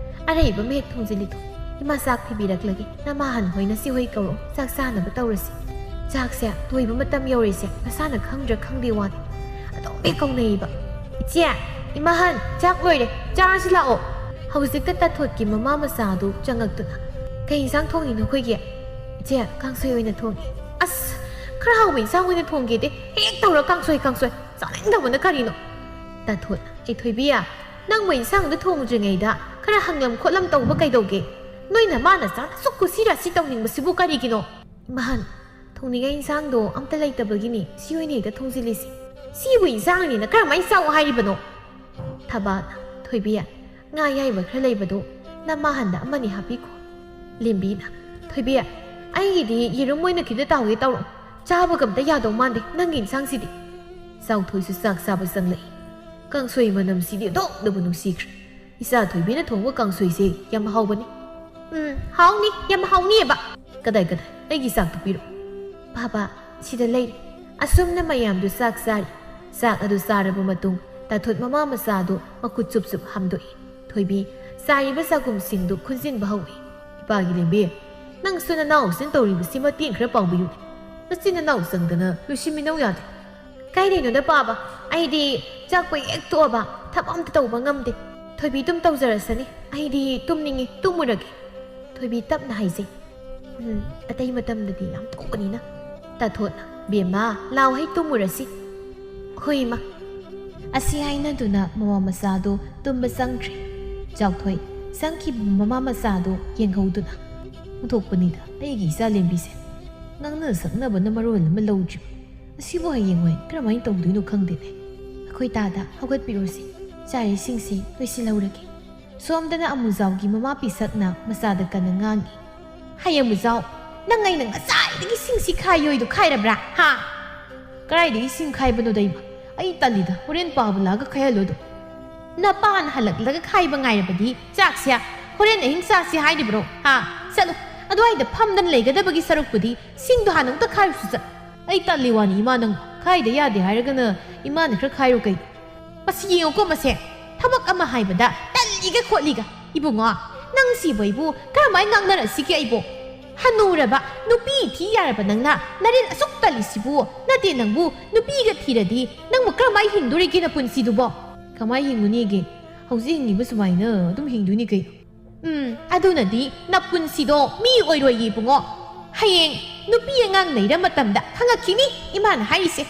ꯑꯔꯩꯕ ꯑꯃ ꯍꯦꯛ ꯊꯣꯡꯖꯤꯜꯂꯤꯗꯣ꯫ ꯏꯃꯥ ꯆꯥꯛ ꯊꯤꯕꯤꯔꯛꯂꯒꯦ, ꯅꯃꯥꯍꯟ ꯍꯣꯏ ꯅꯁꯤ ꯍꯣꯏ ꯀꯧꯔꯣ, ꯆꯥꯛ ꯆꯥꯅꯕ ꯇꯧꯔꯁꯤ꯫ ꯆꯥꯛꯁꯦ ꯇꯣꯏꯕ ꯃꯇꯝ ꯌꯧꯔꯛꯏꯁꯦ ꯃꯁꯥꯅ ꯈꯪꯗ꯭ꯔꯥ ꯈꯪꯗꯦ ꯋꯥꯅꯤ꯫ ꯑꯗꯨꯝ ꯍꯦꯛ ꯀꯧꯅꯩꯌꯦꯕ꯫ ꯏꯆꯦ, ꯏꯃꯥꯍꯟ, ꯆꯥꯛ ꯂꯣꯏꯔꯦ, ꯆꯥꯔꯁꯤ ꯂꯥꯛꯑꯣ꯫" ꯍꯧꯖꯤꯛꯇ ꯇꯥꯊꯣꯠꯀꯤ ꯃꯃꯥ ꯃꯆꯥꯗꯨ ꯆꯪꯉꯛꯇꯨꯅ, "ꯀꯩ ꯏꯟꯁꯥꯡ ꯊꯣꯡꯉꯤꯅꯣ ꯑꯩꯈꯣꯏꯒꯤ?" "ꯏꯆꯦ, ꯀꯥꯡꯁꯣꯏ ꯑꯣꯏꯅ ꯊꯣꯡꯉꯤ꯫" "ꯑꯁ, ꯈꯔ ꯍꯥꯎꯕ ꯏꯟꯁꯥꯡ ꯑꯣꯏꯅ ꯊꯣꯡꯒꯦꯗꯤ, ꯍꯦꯛ ꯇꯧꯔ ꯀꯥꯡꯁꯣꯏ, ꯀꯥꯡꯁꯣꯏ, ꯆꯥꯅꯤꯡꯗꯕꯅ ꯀꯔꯤꯅꯣ?" ꯇꯥꯊꯣꯠ, "ꯑꯩ ꯊꯣꯏꯕꯤ, ꯅꯪꯕꯨ ꯏꯟꯁꯥꯡꯗꯨ ꯊꯣꯡꯗ꯭ꯔꯤꯉꯩꯗ ꯈꯔ ꯍꯪꯂꯝ ꯈꯣꯠꯂꯝ ꯇꯧꯕ ꯀꯩꯗꯧꯒꯦ? ꯅꯣꯏ ꯅꯃꯥ ꯅꯆꯥꯅ ꯑꯁꯨꯛ ꯀꯨꯁꯤ ꯔꯥꯁꯤ ꯇꯧꯅꯤꯡꯕꯁꯤꯕꯨ ꯀꯔꯤꯒꯤꯅꯣ?" "ꯏꯃꯥꯍꯟ, ꯊꯣꯡꯅꯤꯡꯉꯥꯏ ꯏꯟꯁꯥꯡꯗꯣ ꯑꯝꯇ ꯂꯩꯇꯕꯒꯤꯅꯤ ꯁꯤ ꯑꯣꯏꯅ ꯍꯦꯛꯇ ꯊꯣꯡꯖꯤꯜꯂꯤꯁꯤ꯫" "ꯁꯤꯕꯨ ꯏꯟꯁꯥꯡꯅꯤꯅ ꯀꯔꯝꯍꯥꯏꯅ ꯆꯥꯎ ꯍꯥꯏꯔꯤꯕꯅꯣ?" ꯊꯕꯥꯅ, "ꯊꯣꯏꯕꯤ, ꯉꯥ ꯑꯌꯥꯏꯕ ꯈꯔ ꯂꯩꯕꯗꯣ ꯅꯃꯥꯍꯟꯗ ꯑꯃꯅꯤ ꯍꯥꯞꯄꯤꯈꯣ꯫" ꯂꯦꯝꯕꯤꯅ, "ꯊꯣꯏꯕꯤ, ꯑꯩꯒꯤꯗꯤ ꯌꯦꯔꯨꯝ ꯑꯣꯏꯅ ꯈꯤꯇ ꯇꯥꯎꯒꯦ ꯇꯧꯔꯣ꯫ ꯆꯥꯕꯒ ꯑꯝꯇ ꯌꯥꯗꯧ ꯃꯥꯟꯗꯦ ꯅꯪꯒꯤ ꯏꯟꯁꯥꯡꯁꯤꯗꯤ꯫" ꯆꯥꯎꯊꯣꯏꯁꯨ ꯆꯥꯛ ꯆꯥꯕ ꯆꯪꯂꯛꯏ꯫ "ꯀꯥꯡꯁꯣꯏ ꯃꯅꯝꯁꯤꯗꯤ ꯑꯣꯟꯊꯣꯛꯅꯕꯨ ꯅꯨꯡꯁꯤꯈ꯭ꯔꯦ꯫ ꯏꯆꯥ ꯊꯣꯏꯕꯤꯅ ꯊꯣꯡꯕ ꯀꯥꯡꯁꯣꯏꯁꯦ ꯌꯥꯝ ꯍꯥꯎꯕꯅꯤ꯫" "ꯎꯝ, ꯍꯥꯎꯅꯤ, ꯌꯥꯝ ꯍꯥꯎꯅꯤꯕ꯫" "ꯀꯗꯥꯏ, ꯀꯗꯥꯏ? ꯑꯩꯒꯤ ꯆꯥꯛꯇꯨ ꯄꯤꯔꯣ꯫" "ꯕꯥꯕꯥ, ꯁꯤꯗ ꯂꯩꯔꯦ꯫" ꯑꯁꯨꯝꯅ ꯃꯌꯥꯝꯗꯨ ꯆꯥꯛ ꯆꯥꯔꯤ꯫ ꯆꯥꯛ ꯑꯗꯨ ꯆꯥꯔꯕ ꯃꯇꯨꯡ, ꯇꯥꯊꯣꯠ ꯃꯃꯥ ꯃꯆꯥ ꯑꯗꯨ ꯃꯈꯨꯠ ꯆꯨꯞ ꯆꯨꯞ ꯍꯥꯝꯗꯣꯛꯏ꯫ ꯊꯣꯏꯕꯤ ꯆꯥꯏꯔꯤꯕ ꯆꯒꯨꯝꯁꯤꯡꯗꯨ ꯈꯨꯟꯖꯤꯟꯕ ꯍꯧꯏ꯫ "ꯏꯄꯥꯒꯤ ꯂꯦꯝꯕꯤ, ꯅꯪꯁꯨ ꯅꯅꯥꯎꯁꯤꯅ ꯇꯧꯔꯤꯕꯁꯤ ꯃꯇꯦꯡ ꯈꯔ ꯄꯥꯡꯕꯤꯌꯨꯅꯦ꯫ ꯃꯆꯤꯟ ꯅꯅꯥꯎ ꯆꯪꯗꯅ ꯂꯣꯏꯁꯤꯟꯃꯤꯟꯅꯧ ꯌꯥꯗꯦ꯫" "ꯀꯥꯏꯗꯩꯅꯣꯗ ꯄꯥꯕ? ꯑꯩꯗꯤ ꯆꯥꯛꯄ ꯍꯦꯛ ꯇꯣꯛꯑꯕ ꯊꯕꯛ ꯑꯝꯇ ꯇꯧꯕ ꯉꯝꯗꯦ꯫ ꯊꯣꯏꯕꯤ ꯑꯗꯨꯝ ꯇꯧꯖꯔꯁꯅꯤ꯫ ꯑꯩꯗꯤ ꯇꯨꯝꯅꯤꯡꯉꯤ, ꯇꯨꯝꯃꯨꯔꯒꯦ꯫" ꯊꯣꯏꯕꯤ ꯇꯞꯅ ꯍꯥꯏꯖꯩ꯫ "ꯎꯝ, ꯑꯇꯩ ꯃꯇꯝꯗꯗꯤ ꯌꯥꯝ ꯇꯧꯕꯅꯤꯅ꯫" ꯇꯥꯊꯣꯠꯅ, "ꯕꯦꯝꯃ, ꯂꯥꯎ ꯍꯩ ꯇꯨꯝꯃꯨꯔꯁꯤ꯫" "ꯍꯣꯏ, ꯏꯃꯥ꯫" ꯑꯁꯤ ꯍꯥꯏꯅꯗꯨꯅ ꯃꯃꯥ ꯃꯆꯥꯗꯨ ꯇꯨꯝꯕ ꯆꯪꯈ꯭ꯔꯦ꯫ ꯆꯥꯎꯊꯣꯏ ꯆꯪꯈꯤꯕ ꯃꯃꯥ ꯃꯆꯥꯗꯨ ꯌꯦꯡꯍꯧꯗꯨꯅ, "ꯑꯣꯟꯊꯣꯛꯄꯅꯤꯗ ꯑꯩꯒꯤ ꯏꯆꯥ ꯂꯦꯝꯕꯤꯁꯦ꯫ ꯉꯥꯡꯅ ꯁꯛꯅꯕꯅ ꯃꯔꯣꯜ ꯑꯃ ꯂꯧꯗ꯭ꯔꯤꯕ꯫ ꯑꯁꯤꯕꯨ ꯍꯌꯦꯡꯋꯥꯏ ꯀꯔꯝꯍꯥꯏꯅ ꯇꯧꯗꯣꯏꯅꯣ ꯈꯪꯗꯦꯅꯦ꯫" "ꯑꯩꯈꯣꯏ ꯇꯥꯗ ꯍꯧꯒꯠꯄꯤꯔꯣꯁꯤ, ꯆꯥꯔꯤꯁꯤꯡꯁꯤ ꯂꯣꯏꯁꯤꯜꯍꯧꯔꯒꯦ꯫" ꯁꯣꯝꯗꯅ ꯑꯃꯨꯖꯥꯎꯒꯤ ꯃꯃꯥ ꯄꯤꯁꯛꯅ ꯃꯆꯥꯗ ꯀꯟꯅ ꯉꯥꯡꯉꯤ꯫ "ꯍꯩ ꯑꯃꯨꯖꯥꯎ, ꯅꯪ ꯑꯩꯅ ꯉꯁꯥꯏꯗꯒꯤ ꯁꯤꯡꯁꯤ ꯈꯥꯏꯌꯣꯏꯗꯣ ꯈꯥꯏꯔꯕ꯭ꯔꯥ? ꯍꯥ?" "ꯀꯗꯥꯏꯗꯒꯤ ꯁꯤꯡ ꯈꯥꯏꯕꯅꯣꯗ ꯏꯃꯥ? ꯑꯩ ꯇꯜꯂꯤꯗ, ꯍꯣꯔꯦꯟ ꯄꯥꯕ ꯂꯥꯛꯑꯒ ꯈꯥꯏꯍꯜꯂꯣꯗꯣ꯫" "ꯅꯄꯥꯅ ꯍꯜꯂꯛꯂꯒ ꯈꯥꯏꯕ ꯉꯥꯏꯔꯕꯗꯤ ꯆꯥꯛꯁꯦ ꯍꯣꯔꯦꯟ ꯑꯍꯤꯡ ꯆꯥꯁꯤ ꯍꯥꯏꯔꯤꯕ꯭ꯔꯣ? ꯍꯥ? ꯆꯠꯂꯨ, ꯑꯗꯨꯋꯥꯏꯗ ꯐꯝꯗꯅ ꯂꯩꯒꯗꯕꯒꯤ ꯁꯔꯨꯛꯄꯨꯗꯤ ꯁꯤꯡꯗꯣ ꯍꯥꯟꯅ ꯑꯃꯨꯛꯇ ꯈꯥꯏꯔꯨꯁꯨ ꯆꯠ꯫" "ꯑꯩ ꯇꯜꯂꯤ ꯋꯥꯅꯤ ꯏꯃꯥ, ꯅꯪ ꯈꯥꯏꯗ ꯌꯥꯗꯦ ꯍꯥꯏꯔꯒꯅ ꯏꯃꯥꯅ ꯈꯔ ꯈꯥꯏꯔꯣ ꯀꯩꯅꯣ?" "ꯃꯁꯤ ꯌꯦꯡꯉꯨꯀꯣ ꯃꯁꯦ, ꯊꯕꯛ ꯑꯃ ꯍꯥꯏꯕꯗ ꯇꯜꯂꯤꯒ ꯈꯣꯠꯂꯤꯒ꯫ ꯏꯕꯨꯡꯉꯣ, ꯅꯪ ꯁꯤꯕꯨ ꯑꯩꯕꯨ ꯀꯔꯝꯍꯥꯏꯅ ꯉꯥꯡꯅꯔꯁꯤꯒꯦ ꯑꯩꯕꯨ? ꯍꯅꯨꯔꯕ ꯅꯨꯄꯤ ꯊꯤ ꯌꯥꯔꯕ ꯅꯪꯅ ꯅꯔꯦꯟ ꯑꯁꯨꯛ ꯇꯜꯂꯤꯁꯤꯕꯨ? ꯅꯠꯇꯦ, ꯅꯪꯕꯨ ꯅꯨꯄꯤꯒ ꯊꯤꯔꯗꯤ ꯅꯪꯕꯨ ꯀꯔꯝꯍꯥꯏꯅ ꯍꯤꯡꯗꯣꯔꯤꯒꯦ ꯅꯄꯨꯟꯁꯤꯗꯨꯕꯣ?" "ꯀꯃꯥꯏ ꯍꯤꯡꯉꯨꯅꯤꯒꯦ? ꯍꯧꯖꯤꯛ ꯍꯤꯡꯉꯤꯕ ꯁꯨꯃꯥꯏꯅ ꯑꯗꯨꯝ ꯍꯤꯡꯗꯣꯏꯅꯤ ꯀꯩꯅꯣ꯫" "ꯎꯝ, ꯑꯗꯨꯅꯗꯤ ꯅꯄꯨꯟꯁꯤꯗꯣ ꯃꯤ ꯑꯣꯏꯔꯣꯏꯌꯦ ꯏꯕꯨꯡꯉꯣ꯫ ꯍꯌꯦꯡ ꯅꯨꯄꯤ ꯑꯉꯥꯡ ꯂꯩꯔ ꯃꯇꯝꯗ ꯈꯪꯉꯛꯈꯤꯅꯤ ꯏꯃꯥꯅ ꯍꯥꯏꯔꯤꯁꯦ꯫"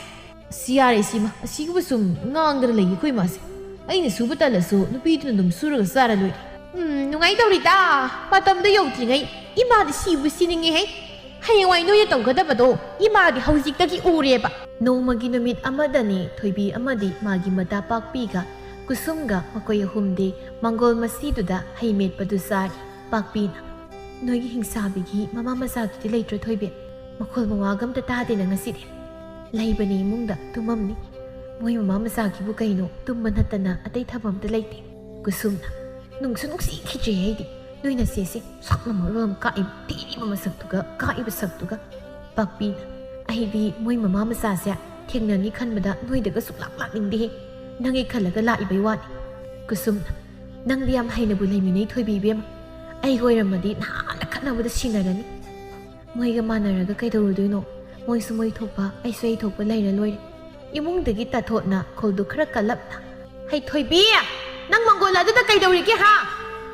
"ꯑꯁ, ꯌꯥꯔꯦ ꯁꯤꯃ, ꯑꯁꯤꯒꯨꯝꯕ ꯁꯨꯝ ꯉꯥꯡꯗꯅ ꯂꯩꯌꯦ ꯑꯩꯈꯣꯏ ꯏꯃꯥꯁꯦ꯫ ꯑꯩꯅ ꯁꯨꯕ ꯇꯜꯂꯁꯨ ꯅꯨꯄꯤꯗꯨꯅ ꯑꯗꯨꯝ ꯁꯨꯔꯒ ꯆꯥꯔ ꯂꯣꯏꯔꯦ꯫" "ꯎꯝ, ꯅꯨꯡꯉꯥꯏꯗꯧꯔꯤꯗ꯫ ꯃꯇꯝꯗꯣ ꯌꯧꯗ꯭ꯔꯤꯉꯩ ꯏꯃꯥꯗꯤ ꯁꯤꯕꯨ ꯁꯤꯅꯤꯡꯉꯦꯍꯦ꯫ ꯍꯌꯦꯡꯋꯥꯏ ꯅꯣꯏꯅ ꯇꯧꯒꯗꯕꯗꯣ ꯏꯃꯥꯗꯤ ꯍꯧꯖꯤꯛꯇꯒꯤ ꯎꯔꯦꯕ꯫" ꯅꯣꯡꯃꯒꯤ ꯅꯨꯃꯤꯠ ꯑꯃꯗꯅꯤ ꯊꯣꯏꯕꯤ ꯑꯃꯗꯤ ꯃꯥꯒꯤ ꯃꯇꯥ ꯄꯥꯛꯄꯤꯒ ꯀꯨꯁꯨꯝꯒ ꯃꯈꯣꯏ ꯑꯍꯨꯝꯗꯤ ꯃꯪꯒꯣꯜ ꯃꯁꯤꯗꯨꯗ ꯍꯩ ꯃꯦꯠꯄꯗꯨ ꯆꯥꯔꯤ꯫ ꯄꯥꯛꯄꯤꯅ, "ꯅꯣꯏꯒꯤ ꯍꯤꯡꯁꯥꯕꯤꯒꯤ ꯃꯃꯥ ꯃꯆꯥꯗꯨꯗꯤ ꯂꯩꯇ꯭ꯔꯣ ꯊꯣꯏꯕꯤ? ꯃꯈꯣꯜ ꯃꯋꯥꯒ ꯑꯝꯇ ꯇꯥꯗꯦꯅ ꯉꯁꯤꯗꯤ?" "ꯂꯩꯕꯅꯤ ꯏꯃꯨꯡꯗ, ꯇꯨꯝꯃꯝꯅꯤ꯫ ꯃꯣꯏ ꯃꯃꯥ ꯃꯆꯥꯒꯤꯕꯨ ꯀꯩꯅꯣ, ꯇꯨꯝꯕ ꯅꯠꯇꯅ ꯑꯇꯩ ꯊꯕꯛ ꯑꯝꯇ ꯂꯩꯇꯦ꯫" ꯀꯨꯁꯨꯝꯅ, "ꯅꯨꯡꯁꯨ ꯅꯨꯡꯁꯤꯈꯤꯗ꯭ꯔꯦ ꯑꯩꯗꯤ꯫ ꯅꯣꯏ ꯅꯆꯦꯁꯦ ꯁꯛꯅ ꯃꯔꯣꯜ ꯑꯃ ꯀꯥꯛꯏ, ꯊꯤꯔꯤꯕ ꯃꯁꯛꯇꯨꯒ ꯀꯥꯛꯏꯕ ꯁꯛꯇꯨꯒ꯫" ꯄꯥꯛꯄꯤꯅ, "ꯑꯩꯗꯤ ꯃꯣꯏ ꯃꯃꯥ ꯃꯆꯥꯁꯦ ꯊꯦꯡꯅꯅꯤ ꯈꯟꯕꯗ ꯅꯣꯏꯗꯒ ꯁꯨꯛꯂꯥꯛ ꯂꯥꯛꯅꯤꯡꯗꯦꯍꯦ꯫ ꯅꯪꯒꯤ ꯈꯜꯂꯒ ꯂꯥꯛꯏꯕꯩ ꯋꯥꯅꯤ꯫" ꯀꯨꯁꯨꯝꯅ, "ꯅꯪꯗꯤ ꯌꯥꯝ ꯍꯩꯅꯕꯨ ꯂꯩꯃꯤꯟꯅꯩ ꯊꯣꯏꯕꯤ ꯏꯕꯦꯝꯃ꯫ ꯑꯩꯒ ꯑꯣꯏꯔꯝꯃꯗꯤ ꯅꯍꯥꯟꯅ ꯈꯠꯅꯕꯗ ꯁꯤꯅꯔꯅꯤ꯫ ꯃꯣꯏꯒ ꯃꯥꯟꯅꯔꯒ ꯀꯩꯗꯧꯔꯨꯗꯣꯏꯅꯣ? ꯃꯣꯏꯁꯨ ꯃꯣꯏ ꯊꯣꯛꯄ, ꯑꯩꯁꯨ ꯑꯩ ꯊꯣꯛꯄ ꯂꯩꯔ ꯂꯣꯏꯔꯦ꯫" ꯏꯃꯨꯡꯗꯒꯤ ꯇꯥꯊꯣꯠꯅ ꯈꯣꯜꯗꯨ ꯈꯔ ꯀꯜꯂꯞꯅ, "ꯍꯩ ꯊꯣꯏꯕꯤ, ꯅꯪ ꯃꯪꯒꯣꯜ ꯑꯗꯨꯗ ꯀꯩꯗꯧꯔꯤꯒꯦ ꯍꯥ?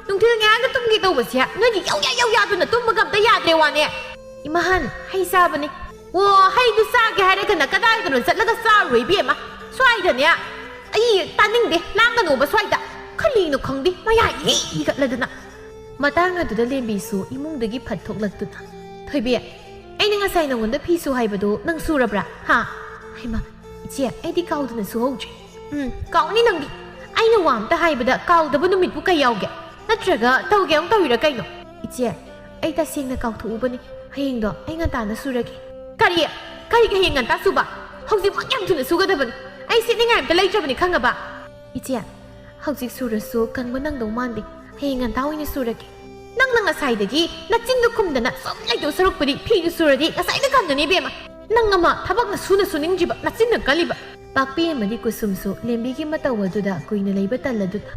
ꯅꯨꯡꯊꯤꯜ ꯉꯥꯏꯍꯥꯛꯇ ꯇꯨꯝꯒꯦ ꯇꯧꯕꯁꯦ ꯅꯣꯏꯒꯤ ꯌꯧ ꯌꯥ ꯌꯧ ꯌꯥꯗꯨꯅ ꯇꯨꯝꯕꯒ ꯑꯝꯇ ꯌꯥꯗ꯭ꯔꯦ ꯋꯥꯅꯦ꯫ ꯏꯃꯥꯍꯟ, ꯍꯩ ꯆꯥꯕꯅꯤ꯫ ꯑꯣ, ꯍꯩꯗꯨ ꯆꯥꯒꯦ ꯍꯥꯏꯔꯒꯅ ꯀꯗꯥꯏꯗꯅꯣ ꯆꯠꯂꯒ ꯆꯥꯔꯨꯔꯣ ꯏꯕꯦꯝꯃ? ꯁ꯭ꯋꯥꯏꯗꯅꯦ ꯑꯩ ꯇꯥꯅꯤꯡꯗꯦ, ꯂꯥꯡꯒꯅꯣꯕ ꯁ꯭ꯋꯥꯏꯗ꯫ ꯈꯜꯂꯤꯅꯣ ꯈꯪꯗꯦ, ꯃꯌꯥ ꯏ ꯏꯒꯠꯂꯗꯅ꯫" ꯃꯇꯥꯡ ꯑꯗꯨꯗ ꯂꯦꯝꯕꯤꯁꯨ ꯏꯃꯨꯡꯗꯒꯤ ꯐꯠ ꯊꯣꯛꯂꯛꯇꯨꯅ, "ꯊꯣꯏꯕꯤ, ꯑꯩꯅ ꯉꯁꯥꯏ ꯅꯉꯣꯟꯗ ꯐꯤ ꯁꯨ ꯍꯥꯏꯕꯗꯣ ꯅꯪ ꯁꯨꯔꯕ꯭ꯔꯥ? ꯍꯥ?" "ꯍꯩꯃꯥ, ꯏꯆꯦ, ꯑꯩꯗꯤ ꯀꯥꯎꯗꯅ ꯁꯨꯍꯧꯗ꯭ꯔꯦ꯫" "ꯎꯝ, ꯀꯥꯎꯅꯤ ꯅꯪꯗꯤ꯫ ꯑꯩꯅ ꯋꯥ ꯑꯝꯇ ꯍꯥꯏꯕꯗ ꯀꯥꯎꯗꯕ ꯅꯨꯃꯤꯠꯄꯨ ꯀꯩ ꯌꯥꯎꯒꯦ? ꯅꯠꯇ꯭ꯔꯒ ꯇꯧꯒꯦ ꯑꯃꯨꯛ ꯇꯧꯔꯤꯔꯥ ꯀꯩꯅꯣ?" "ꯏꯆꯦ, ꯑꯩ ꯇꯁꯦꯡꯅ ꯀꯥꯎꯊꯣꯛꯎꯕꯅꯤ꯫ ꯍꯌꯦꯡꯗꯣ ꯑꯩ ꯉꯟꯇꯥꯅ ꯁꯨꯔꯒꯦ꯫" "ꯀꯔꯤ? ꯀꯔꯤꯒꯤ ꯍꯌꯦꯡ ꯉꯟꯇꯥ ꯁꯨꯕ? ꯍꯧꯖꯤꯛꯃꯛ ꯌꯥꯝ ꯊꯨꯅ ꯁꯨꯒꯗꯕꯅꯤ꯫ ꯑꯩ ꯁꯦꯠꯅꯤꯡꯉꯥꯏ ꯑꯝꯇ ꯂꯩꯇ꯭ꯔꯕꯅꯤ, ꯈꯪꯉꯕ?" "ꯏꯆꯦ, ꯍꯧꯖꯤꯛ ꯁꯨꯔꯁꯨ ꯀꯪꯕ ꯅꯪꯗꯧ ꯃꯥꯟꯗꯦ꯫ ꯍꯌꯦꯡ ꯉꯟꯇꯥ ꯑꯣꯏꯅ ꯁꯨꯔꯒꯦ꯫" "ꯅꯪꯅ ꯉꯁꯥꯏꯗꯒꯤ ꯅꯆꯤꯟꯗꯨ ꯈꯨꯝꯗꯅ ꯁꯨꯝ ꯂꯩꯗꯧ ꯁꯔꯨꯛꯄꯨꯗꯤ ꯐꯤꯗꯨ ꯁꯨꯔꯗꯤ ꯉꯁꯥꯏꯅ ꯀꯪꯒꯅꯤ ꯏꯕꯦꯝꯃ꯫ ꯅꯪ ꯑꯃ ꯊꯕꯛꯅ ꯁꯨꯅ ꯁꯨꯅꯤꯡꯗ꯭ꯔꯤꯕ, ꯅꯆꯤꯟꯅ ꯀꯜꯂꯤꯕ꯫" ꯄꯥꯛꯄꯤ ꯑꯃꯗꯤ ꯀꯨꯁꯨꯝꯁꯨ ꯂꯦꯝꯕꯤꯒꯤ ꯃꯇꯧ ꯑꯗꯨꯗ ꯀꯨꯏꯅ ꯂꯩꯕ ꯇꯜꯂꯗꯨꯅ,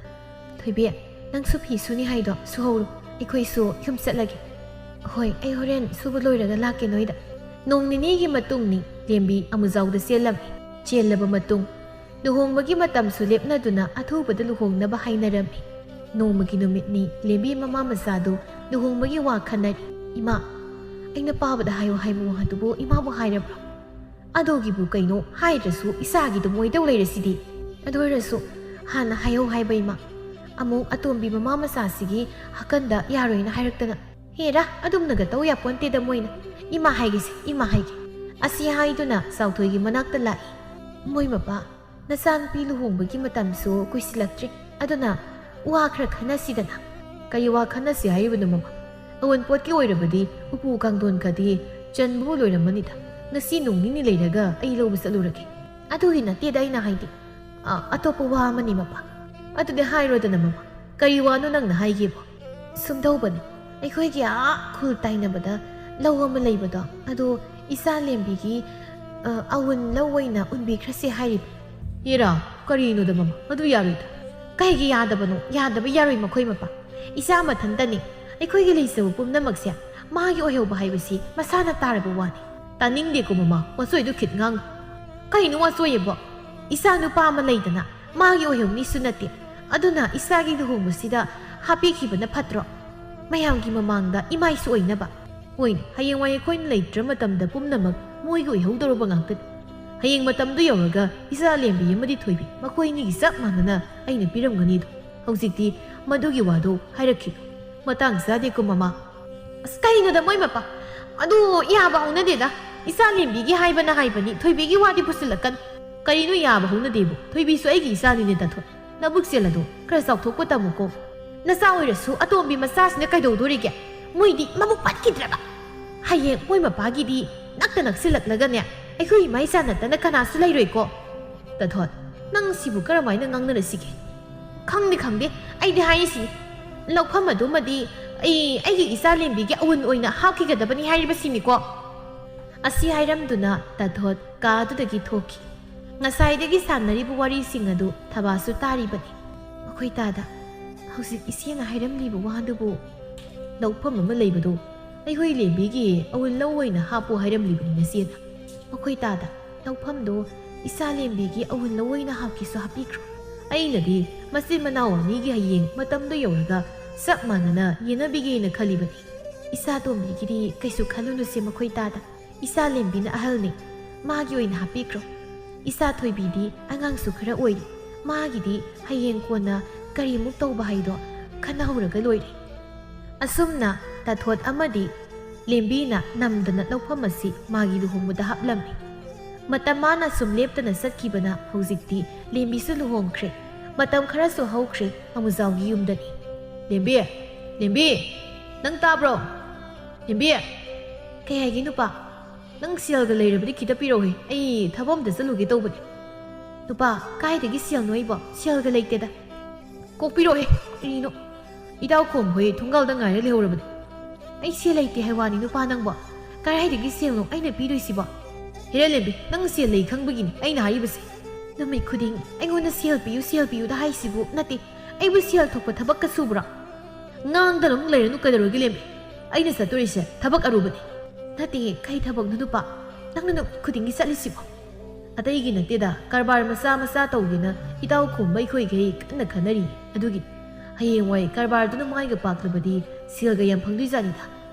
"ꯊꯣꯏꯕꯤ, ꯅꯪꯁꯨ ꯐꯤ ꯁꯨꯅꯤ ꯍꯥꯏꯗꯣ ꯁꯨꯍꯧꯔꯣ, ꯑꯩꯈꯣꯏꯁꯨ ꯌꯨꯝ ꯆꯠꯂꯒꯦ꯫" "ꯍꯣꯏ, ꯑꯩ ꯍꯣꯔꯦꯟ ꯁꯨꯕ ꯂꯣꯏꯔꯒ ꯂꯥꯛꯀꯦ ꯅꯣꯏꯗ꯫" ꯅꯣꯡ ꯅꯤꯅꯤꯒꯤ ꯃꯇꯨꯡꯅꯤ꯫ ꯂꯦꯝꯕꯤ ꯑꯃꯨꯖꯥꯎꯗ ꯆꯦꯜꯂꯝꯃꯤ꯫ ꯆꯦꯜꯂꯕ ꯃꯇꯨꯡ ꯂꯨꯍꯣꯡꯕꯒꯤ ꯃꯇꯝꯁꯨ ꯂꯦꯞꯅꯗꯨꯅ ꯑꯊꯨꯕꯗ ꯂꯨꯍꯣꯡꯅꯕ ꯍꯥꯏꯅꯔꯝꯃꯤ꯫ ꯅꯣꯡꯃꯒꯤ ꯅꯨꯃꯤꯠꯅꯤ꯫ ꯂꯦꯝꯕꯤ ꯃꯃꯥ ꯃꯆꯥꯗꯨ ꯂꯨꯍꯣꯡꯕꯒꯤ ꯋꯥ ꯈꯟꯅꯔꯤ꯫ "ꯏꯃꯥ, ꯑꯩꯅ ꯄꯥꯕꯗ ꯍꯥꯏꯌꯣ ꯍꯥꯏꯕ ꯋꯥꯗꯨꯕꯨ ꯏꯃꯥꯕꯨ ꯍꯥꯏꯔꯕ꯭ꯔꯣ?" "ꯑꯗꯨꯒꯤꯕꯨ ꯀꯩꯅꯣ, ꯍꯥꯏꯗ꯭ꯔꯁꯨ ꯏꯆꯥꯒꯤꯗꯨ ꯃꯣꯏꯗꯧ ꯂꯩꯔꯁꯤꯗꯤ꯫ ꯑꯗꯨ ꯑꯣꯏꯔꯁꯨ ꯍꯥꯟꯅ ꯍꯥꯏꯍꯧ ꯍꯥꯏꯕ ꯏꯃꯥ꯫ ꯑꯃꯨꯛ ꯑꯇꯣꯝꯕꯤ ꯃꯃꯥ ꯃꯆꯥꯁꯤꯒꯤ ꯍꯀꯟꯗ ꯌꯥꯔꯣꯏꯅ ꯍꯥꯏꯔꯛꯇꯅ꯫" "ꯍꯦꯔꯥ, ꯑꯗꯨꯝꯅꯒ ꯇꯧ ꯌꯥꯄꯣꯟꯇꯦꯗ ꯃꯣꯏꯅ꯫ ꯏꯃꯥ ꯍꯥꯏꯒꯦꯁꯦ, ꯏꯃꯥ ꯍꯥꯏꯒꯦ꯫" ꯑꯁꯤ ꯍꯥꯏꯗꯨꯅ ꯆꯥꯎꯊꯣꯏꯒꯤ ꯃꯅꯥꯛꯇ ꯂꯥꯛꯏ꯫ "ꯃꯣꯏ ꯃꯄꯥ, ꯅꯆꯥꯅꯨꯄꯤ ꯂꯨꯍꯣꯡꯕꯒꯤ ꯃꯇꯝꯁꯨ ꯀꯨꯏꯁꯤꯜꯂꯛꯇ꯭ꯔꯦ, ꯑꯗꯨꯅ ꯋꯥ ꯈꯔ ꯈꯟꯅꯁꯤꯗꯅ꯫" "ꯀꯔꯤ ꯋꯥ ꯈꯟꯅꯁꯤ ꯍꯥꯏꯔꯤꯕꯅꯣ ꯃꯃꯥ? ꯑꯋꯨꯟꯄꯣꯠꯀꯤ ꯑꯣꯏꯔꯕꯗꯤ ꯎꯄꯨ ꯀꯥꯡꯊꯣꯟꯒꯗꯤ ꯆꯟꯕꯕꯨ ꯂꯣꯏꯔꯝꯃꯅꯤꯗ꯫ ꯉꯁꯤ ꯅꯣꯡ ꯅꯤꯅꯤ ꯂꯩꯔꯒ ꯑꯩ ꯂꯧꯕ ꯆꯠꯂꯨꯔꯒꯦ꯫" "ꯑꯗꯨꯒꯤ ꯅꯠꯇꯦꯗ ꯑꯩꯅ ꯍꯥꯏꯗꯤ, ꯑ, ꯑꯇꯣꯞꯄ ꯋꯥ ꯑꯃꯅꯤ ꯃꯄꯥ꯫" "ꯑꯗꯨꯗꯤ ꯍꯥꯏꯔꯣꯗꯅ ꯃꯃꯥ, ꯀꯔꯤ ꯋꯥꯅꯣ ꯅꯪꯅ ꯍꯥꯏꯒꯦꯕꯣ?" "ꯁꯨꯝꯗꯧꯕꯅꯤ, ꯑꯩꯈꯣꯏꯒꯤ ꯑꯥ ꯈꯨꯜ ꯇꯥꯏꯅꯕꯗ ꯂꯧ ꯑꯃ ꯂꯩꯕꯗꯣ, ꯑꯗꯣ ꯏꯆꯥ ꯂꯦꯝꯕꯤꯒꯤ, ꯑ, ꯑꯋꯨꯟ ꯂꯧ ꯑꯣꯏꯅ ꯎꯟꯕꯤꯈ꯭ꯔꯁꯦ ꯍꯥꯏꯔꯤꯕ꯫" "ꯏꯔꯥ, ꯀꯔꯤꯅꯣꯗ ꯃꯃꯥ, ꯑꯗꯨ ꯌꯥꯔꯣꯏꯗ꯫" "ꯀꯩꯒꯤ ꯌꯥꯗꯕꯅꯣ? ꯌꯥꯗꯕ ꯌꯥꯔꯣꯏ ꯃꯈꯣꯏ ꯃꯄꯥ꯫ ꯏꯆꯥ ꯃꯊꯟꯇꯅꯤ꯫ ꯑꯩꯈꯣꯏꯒꯤ ꯂꯩꯖꯕ ꯄꯨꯝꯅꯃꯛꯁꯦ ꯃꯥꯒꯤ ꯑꯣꯏꯍꯧꯕ ꯍꯥꯏꯕꯁꯤ ꯃꯁꯥꯅ ꯇꯥꯔꯕ ꯋꯥꯅꯤ꯫" "ꯇꯥꯅꯤꯡꯗꯦꯀꯣ ꯃꯃꯥ, ꯃꯆꯣꯏꯗꯨ ꯈꯤꯠ ꯉꯥꯡ꯫ "ꯀꯩꯅꯣ ꯋꯥꯆꯣꯏꯑꯕꯣ? ꯏꯆꯥ ꯅꯨꯄꯥ ꯑꯃ ꯂꯩꯗꯅ, ꯃꯥꯒꯤ ꯑꯣꯏꯍꯧꯅꯤꯁꯨ ꯅꯠꯇꯦ꯫ ꯑꯗꯨꯅ ꯏꯆꯥꯒꯤ ꯂꯨꯍꯣꯡꯕꯁꯤꯗ ꯍꯥꯞꯄꯤꯈꯤꯕꯅ ꯐꯠꯇ꯭ꯔꯣ? ꯃꯌꯥꯝꯒꯤ ꯃꯃꯥꯡꯗ ꯏꯃꯥꯏꯁꯨ ꯑꯣꯏꯅꯕ꯫ ꯍꯣꯏꯅꯦ, ꯍꯌꯦꯡꯋꯥꯏ ꯑꯩꯈꯣꯏꯅ ꯂꯩꯇ꯭ꯔ ꯃꯇꯝꯗ ꯄꯨꯝꯅꯃꯛ ꯃꯣꯏꯒꯤ ꯑꯣꯏꯍꯧꯗꯧꯔꯕ ꯉꯥꯛꯇꯅꯤ꯫ ꯍꯌꯦꯡ ꯃꯇꯝꯗꯨ ꯌꯧꯔꯒ ꯏꯆꯥ ꯂꯦꯝꯕꯤ ꯑꯃꯗꯤ ꯊꯣꯏꯕꯤ, ꯃꯈꯣꯏ ꯑꯅꯤꯒꯤ ꯆꯞ ꯃꯥꯟꯅꯅ ꯑꯩꯅ ꯄꯤꯔꯝꯒꯅꯤꯗꯣ꯫ ꯍꯧꯖꯤꯛꯇꯤ ꯃꯗꯨꯒꯤ ꯋꯥꯗꯣ ꯍꯥꯏꯔꯛꯈꯤꯅꯨ꯫ ꯃꯇꯥꯡ ꯆꯥꯗꯦꯀꯣ, ꯃꯃꯥ?" "ꯑꯁ, ꯀꯩꯅꯣꯗ ꯃꯣꯏ ꯃꯄꯥ? ꯑꯗꯨ ꯌꯥꯕ ꯍꯧꯅꯗꯦꯗ꯫ ꯏꯆꯥ ꯂꯦꯝꯕꯤꯒꯤ ꯍꯥꯏꯕꯅ ꯍꯥꯏꯕꯅꯤ, ꯊꯣꯏꯕꯤꯒꯤ ꯋꯥꯗꯤ ꯄꯨꯁꯤꯜꯂꯛꯀꯅꯨ꯫" "ꯀꯔꯤꯅꯣ ꯌꯥꯕ ꯍꯧꯅꯗꯦꯕꯨ? ꯊꯣꯏꯕꯤꯁꯨ ꯑꯩꯒꯤ ꯏꯆꯥꯅꯤꯅꯦ, ꯇꯥꯊꯣꯠ꯫ ꯅꯕꯨꯛ ꯆꯦꯜ ꯑꯗꯣ ꯈꯔ ꯆꯥꯎꯊꯣꯛꯄ ꯇꯝꯃꯨꯀꯣ꯫ ꯅꯆꯥ ꯑꯣꯏꯔꯁꯨ ꯑꯇꯣꯝꯕꯤ ꯃꯆꯥꯁꯤꯅ ꯀꯩꯗꯧꯗꯣꯔꯤꯒꯦ? ꯃꯣꯏꯗꯤ ꯃꯕꯨꯛ ꯐꯠꯈꯤꯗ꯭ꯔꯕ꯫ ꯍꯌꯦꯡ ꯃꯣꯏ ꯃꯄꯥꯒꯤꯗꯤ ꯅꯛꯇ ꯅꯛꯁꯤꯜꯂꯛꯂꯒꯅꯦ, ꯑꯩꯈꯣꯏ ꯏꯃꯥ ꯏꯆꯥ ꯅꯠꯇꯅ ꯀꯅꯥꯁꯨ ꯂꯩꯔꯣꯏꯀꯣ꯫" "ꯇꯥꯊꯣꯠ, ꯅꯪ ꯁꯤꯕꯨ ꯀꯔꯝꯍꯥꯏꯅ ꯉꯥꯡꯅꯔꯁꯤꯒꯦ?" "ꯈꯪꯗꯦ, ꯈꯪꯗꯦ꯫ ꯑꯩꯗꯤ ꯍꯥꯏꯔꯤꯁꯤꯅꯤ, ꯂꯧꯐꯝ ꯑꯗꯨꯃꯗꯤ ꯑꯩ ꯑꯩꯒꯤ ꯏꯆꯥ ꯂꯦꯝꯕꯤꯒꯤ ꯑꯎꯟ ꯑꯣꯏꯅ ꯍꯥꯞꯈꯤꯒꯗꯕꯅꯤ ꯍꯥꯏꯔꯤꯕꯁꯤꯅꯤꯀꯣ꯫" ꯑꯁꯤ ꯍꯥꯏꯔꯝꯗꯨꯅ ꯇꯥꯊꯣꯠ ꯀꯥ ꯑꯗꯨꯗꯒꯤ ꯊꯣꯛꯈꯤ꯫ ꯉꯁꯥꯏꯗꯒꯤ ꯁꯥꯟꯅꯔꯤꯕ ꯋꯥꯔꯤꯁꯤꯡ ꯑꯗꯨ ꯊꯕꯥꯁꯨ ꯇꯥꯔꯤꯕꯅꯤ꯫ "ꯃꯈꯣꯏ ꯇꯥꯗ, ꯍꯧꯖꯤꯛ ꯏꯆꯦꯅ ꯍꯥꯏꯔꯝꯂꯤꯕ ꯋꯥꯗꯨꯕꯨ?" "ꯂꯧꯐꯝ ꯑꯃ ꯂꯩꯕꯗꯣ ꯑꯩꯈꯣꯏ ꯂꯦꯝꯕꯤꯒꯤ ꯑꯎꯟ ꯂꯧ ꯑꯣꯏꯅ ꯍꯥꯞꯄꯨ ꯍꯥꯏꯔꯝꯂꯤꯕꯅꯤ ꯅꯆꯦꯅ꯫" "ꯃꯈꯣꯏ ꯇꯥꯗ, ꯂꯧꯐꯝꯗꯣ ꯏꯆꯥ ꯂꯦꯝꯕꯤꯒꯤ ꯑꯎꯟ ꯂꯧ ꯑꯣꯏꯅ ꯍꯥꯞꯀꯦꯁꯨ ꯍꯥꯞꯄꯤꯈ꯭ꯔꯣ꯫ ꯑꯩꯅꯗꯤ ꯃꯆꯤꯟ ꯃꯅꯥꯎ ꯑꯅꯤꯒꯤ ꯍꯌꯦꯡ ꯃꯇꯝꯗꯣ ꯌꯧꯔꯒ ꯆꯞ ꯃꯥꯟꯅꯅ ꯌꯦꯟꯅꯕꯤꯒꯦꯅ ꯈꯜꯂꯤꯕꯅꯤ꯫ ꯏꯆꯥ ꯇꯣꯝꯕꯤꯒꯤꯗꯤ ꯀꯩꯁꯨ ꯈꯜꯂꯨꯅꯨꯁꯦ, ꯃꯈꯣꯏ ꯇꯥꯗ꯫ ꯏꯆꯥ ꯂꯦꯝꯕꯤꯅ ꯑꯍꯜꯅꯤ, ꯃꯥꯒꯤ ꯑꯣꯏꯅ ꯍꯥꯞꯄꯤꯈ꯭ꯔꯣ꯫ ꯏꯆꯥ ꯊꯣꯏꯕꯤꯗꯤ ꯑꯉꯥꯡꯁꯨ ꯈꯔ ꯑꯣꯏꯔꯤ, ꯃꯥꯒꯤꯗꯤ ꯍꯌꯦꯡ ꯀꯣꯟꯅ ꯀꯔꯤꯃꯨꯛ ꯇꯧꯕ ꯍꯥꯏꯗꯣ ꯈꯟꯅꯍꯧꯔꯒ ꯂꯣꯏꯔꯦ꯫" ꯑꯁꯨꯝꯅ ꯇꯥꯊꯣꯠ ꯑꯃꯗꯤ ꯂꯦꯝꯕꯤꯅ ꯅꯝꯗꯅ ꯂꯧꯐꯝ ꯑꯁꯤ ꯃꯥꯒꯤ ꯂꯨꯍꯣꯡꯕꯗ ꯍꯥꯞꯂꯝꯃꯤ꯫ ꯃꯇꯝ ꯃꯥꯅ ꯁꯨꯝ ꯂꯦꯞꯇꯅ ꯆꯠꯈꯤꯕꯅ ꯍꯧꯖꯤꯛꯇꯤ ꯂꯦꯝꯕꯤꯁꯨ ꯂꯨꯍꯣꯡꯈ꯭ꯔꯦ꯫ ꯃꯇꯝ ꯈꯔꯁꯨ ꯍꯧꯈ꯭ꯔꯦ, ꯑꯃꯨꯖꯥꯎꯒꯤ ꯌꯨꯝꯗꯅꯤ꯫ "ꯂꯦꯝꯕꯤ! ꯂꯦꯝꯕꯤ! ꯅꯪ ꯇꯥꯕ꯭ꯔꯣ? ꯂꯦꯝꯕꯤ!" "ꯀꯩ ꯍꯥꯏꯒꯦ ꯅꯨꯄꯥ?" "ꯅꯪ ꯁꯦꯜꯒ ꯂꯩꯔꯕꯗꯤ ꯈꯤꯇ ꯄꯤꯔꯛꯎꯍꯦ, ꯑꯩ ꯊꯕꯛ ꯑꯝꯇ ꯆꯠꯂꯨꯒꯦ ꯇꯧꯕꯅꯦ꯫" "ꯅꯨꯄꯥ, ꯀꯥꯏꯗꯒꯤ ꯁꯦꯜꯅꯣ ꯑꯩꯕꯣ? ꯁꯦꯜꯒ ꯂꯩꯇꯦꯗ꯫" "ꯀꯣꯛ ꯄꯤꯔꯛꯑꯣꯍꯦ, ꯀꯔꯤꯅꯣ? ꯏꯇꯥꯎ ꯈꯣꯝ ꯍꯣꯏ ꯊꯣꯡꯒꯥꯜꯗ ꯉꯥꯏꯔ ꯂꯩꯍꯧꯔꯕꯅꯦ꯫" "ꯑꯩ ꯁꯦꯜ ꯂꯩꯇꯦ ꯍꯥꯏ ꯋꯥꯅꯤ ꯅꯨꯄꯥ ꯅꯪꯕꯣ꯫ ꯀꯗꯥꯏꯗꯒꯤ ꯁꯦꯜꯅꯣ ꯑꯩꯅ ꯄꯤꯗꯣꯏꯁꯤꯕꯣ?" "ꯍꯦꯔꯥ ꯂꯦꯝꯕꯤ, ꯅꯪ ꯁꯦꯜ ꯂꯩ ꯈꯪꯕꯒꯤꯅꯤ ꯑꯩꯅ ꯍꯥꯏꯔꯤꯕꯁꯦ꯫" "ꯅꯨꯃꯤꯠ ꯈꯨꯗꯤꯡ ꯑꯩꯉꯣꯟꯗ ꯁꯦꯜ ꯄꯤꯌꯨ, ꯁꯦꯜ ꯄꯤꯌꯨꯗ ꯍꯥꯏꯁꯤꯕꯨ ꯅꯠꯇꯦ, ꯑꯩꯕꯨ ꯁꯦꯜ ꯊꯣꯛꯄ ꯊꯕꯛꯀ ꯁꯨꯕ꯭ꯔꯣ?" "ꯉꯥꯡꯗꯅ ꯑꯃꯨꯛ ꯂꯩꯔꯅꯨ, ꯀꯩꯗꯧꯔꯒꯦ ꯂꯦꯝꯕꯤ? ꯑꯩꯅ ꯆꯠꯇꯣꯔꯤꯁꯦ ꯊꯕꯛ ꯑꯔꯨꯕꯅꯤ꯫" "ꯅꯠꯇꯦ, ꯀꯩ ꯊꯕꯛꯅꯣ ꯅꯨꯄꯥ? ꯅꯪꯅ ꯅꯨꯃꯤꯠ ꯈꯨꯗꯤꯡꯒꯤ ꯆꯠꯂꯤꯁꯤꯕꯣ?" "ꯑꯇꯩꯒꯤ ꯅꯠꯇꯦꯗ, ꯀꯔꯕꯥꯔ ꯃꯆꯥ ꯃꯆꯥ ꯇꯧꯒꯦꯅ ꯏꯇꯥꯎ ꯈꯣꯝꯕ ꯑꯩꯈꯣꯏꯈꯩ ꯀꯟꯅ ꯈꯟꯅꯔꯤ꯫ ꯑꯗꯨꯒꯤ ꯍꯌꯦꯡꯋꯥꯏ ꯀꯔꯕꯥꯔꯗꯨꯅ ꯃꯥꯏꯒ ꯄꯥꯛꯂꯕꯗꯤ ꯁꯦꯜꯒ ꯌꯥꯝ ꯐꯪꯗꯣꯏꯖꯥꯠꯅꯤꯗ꯫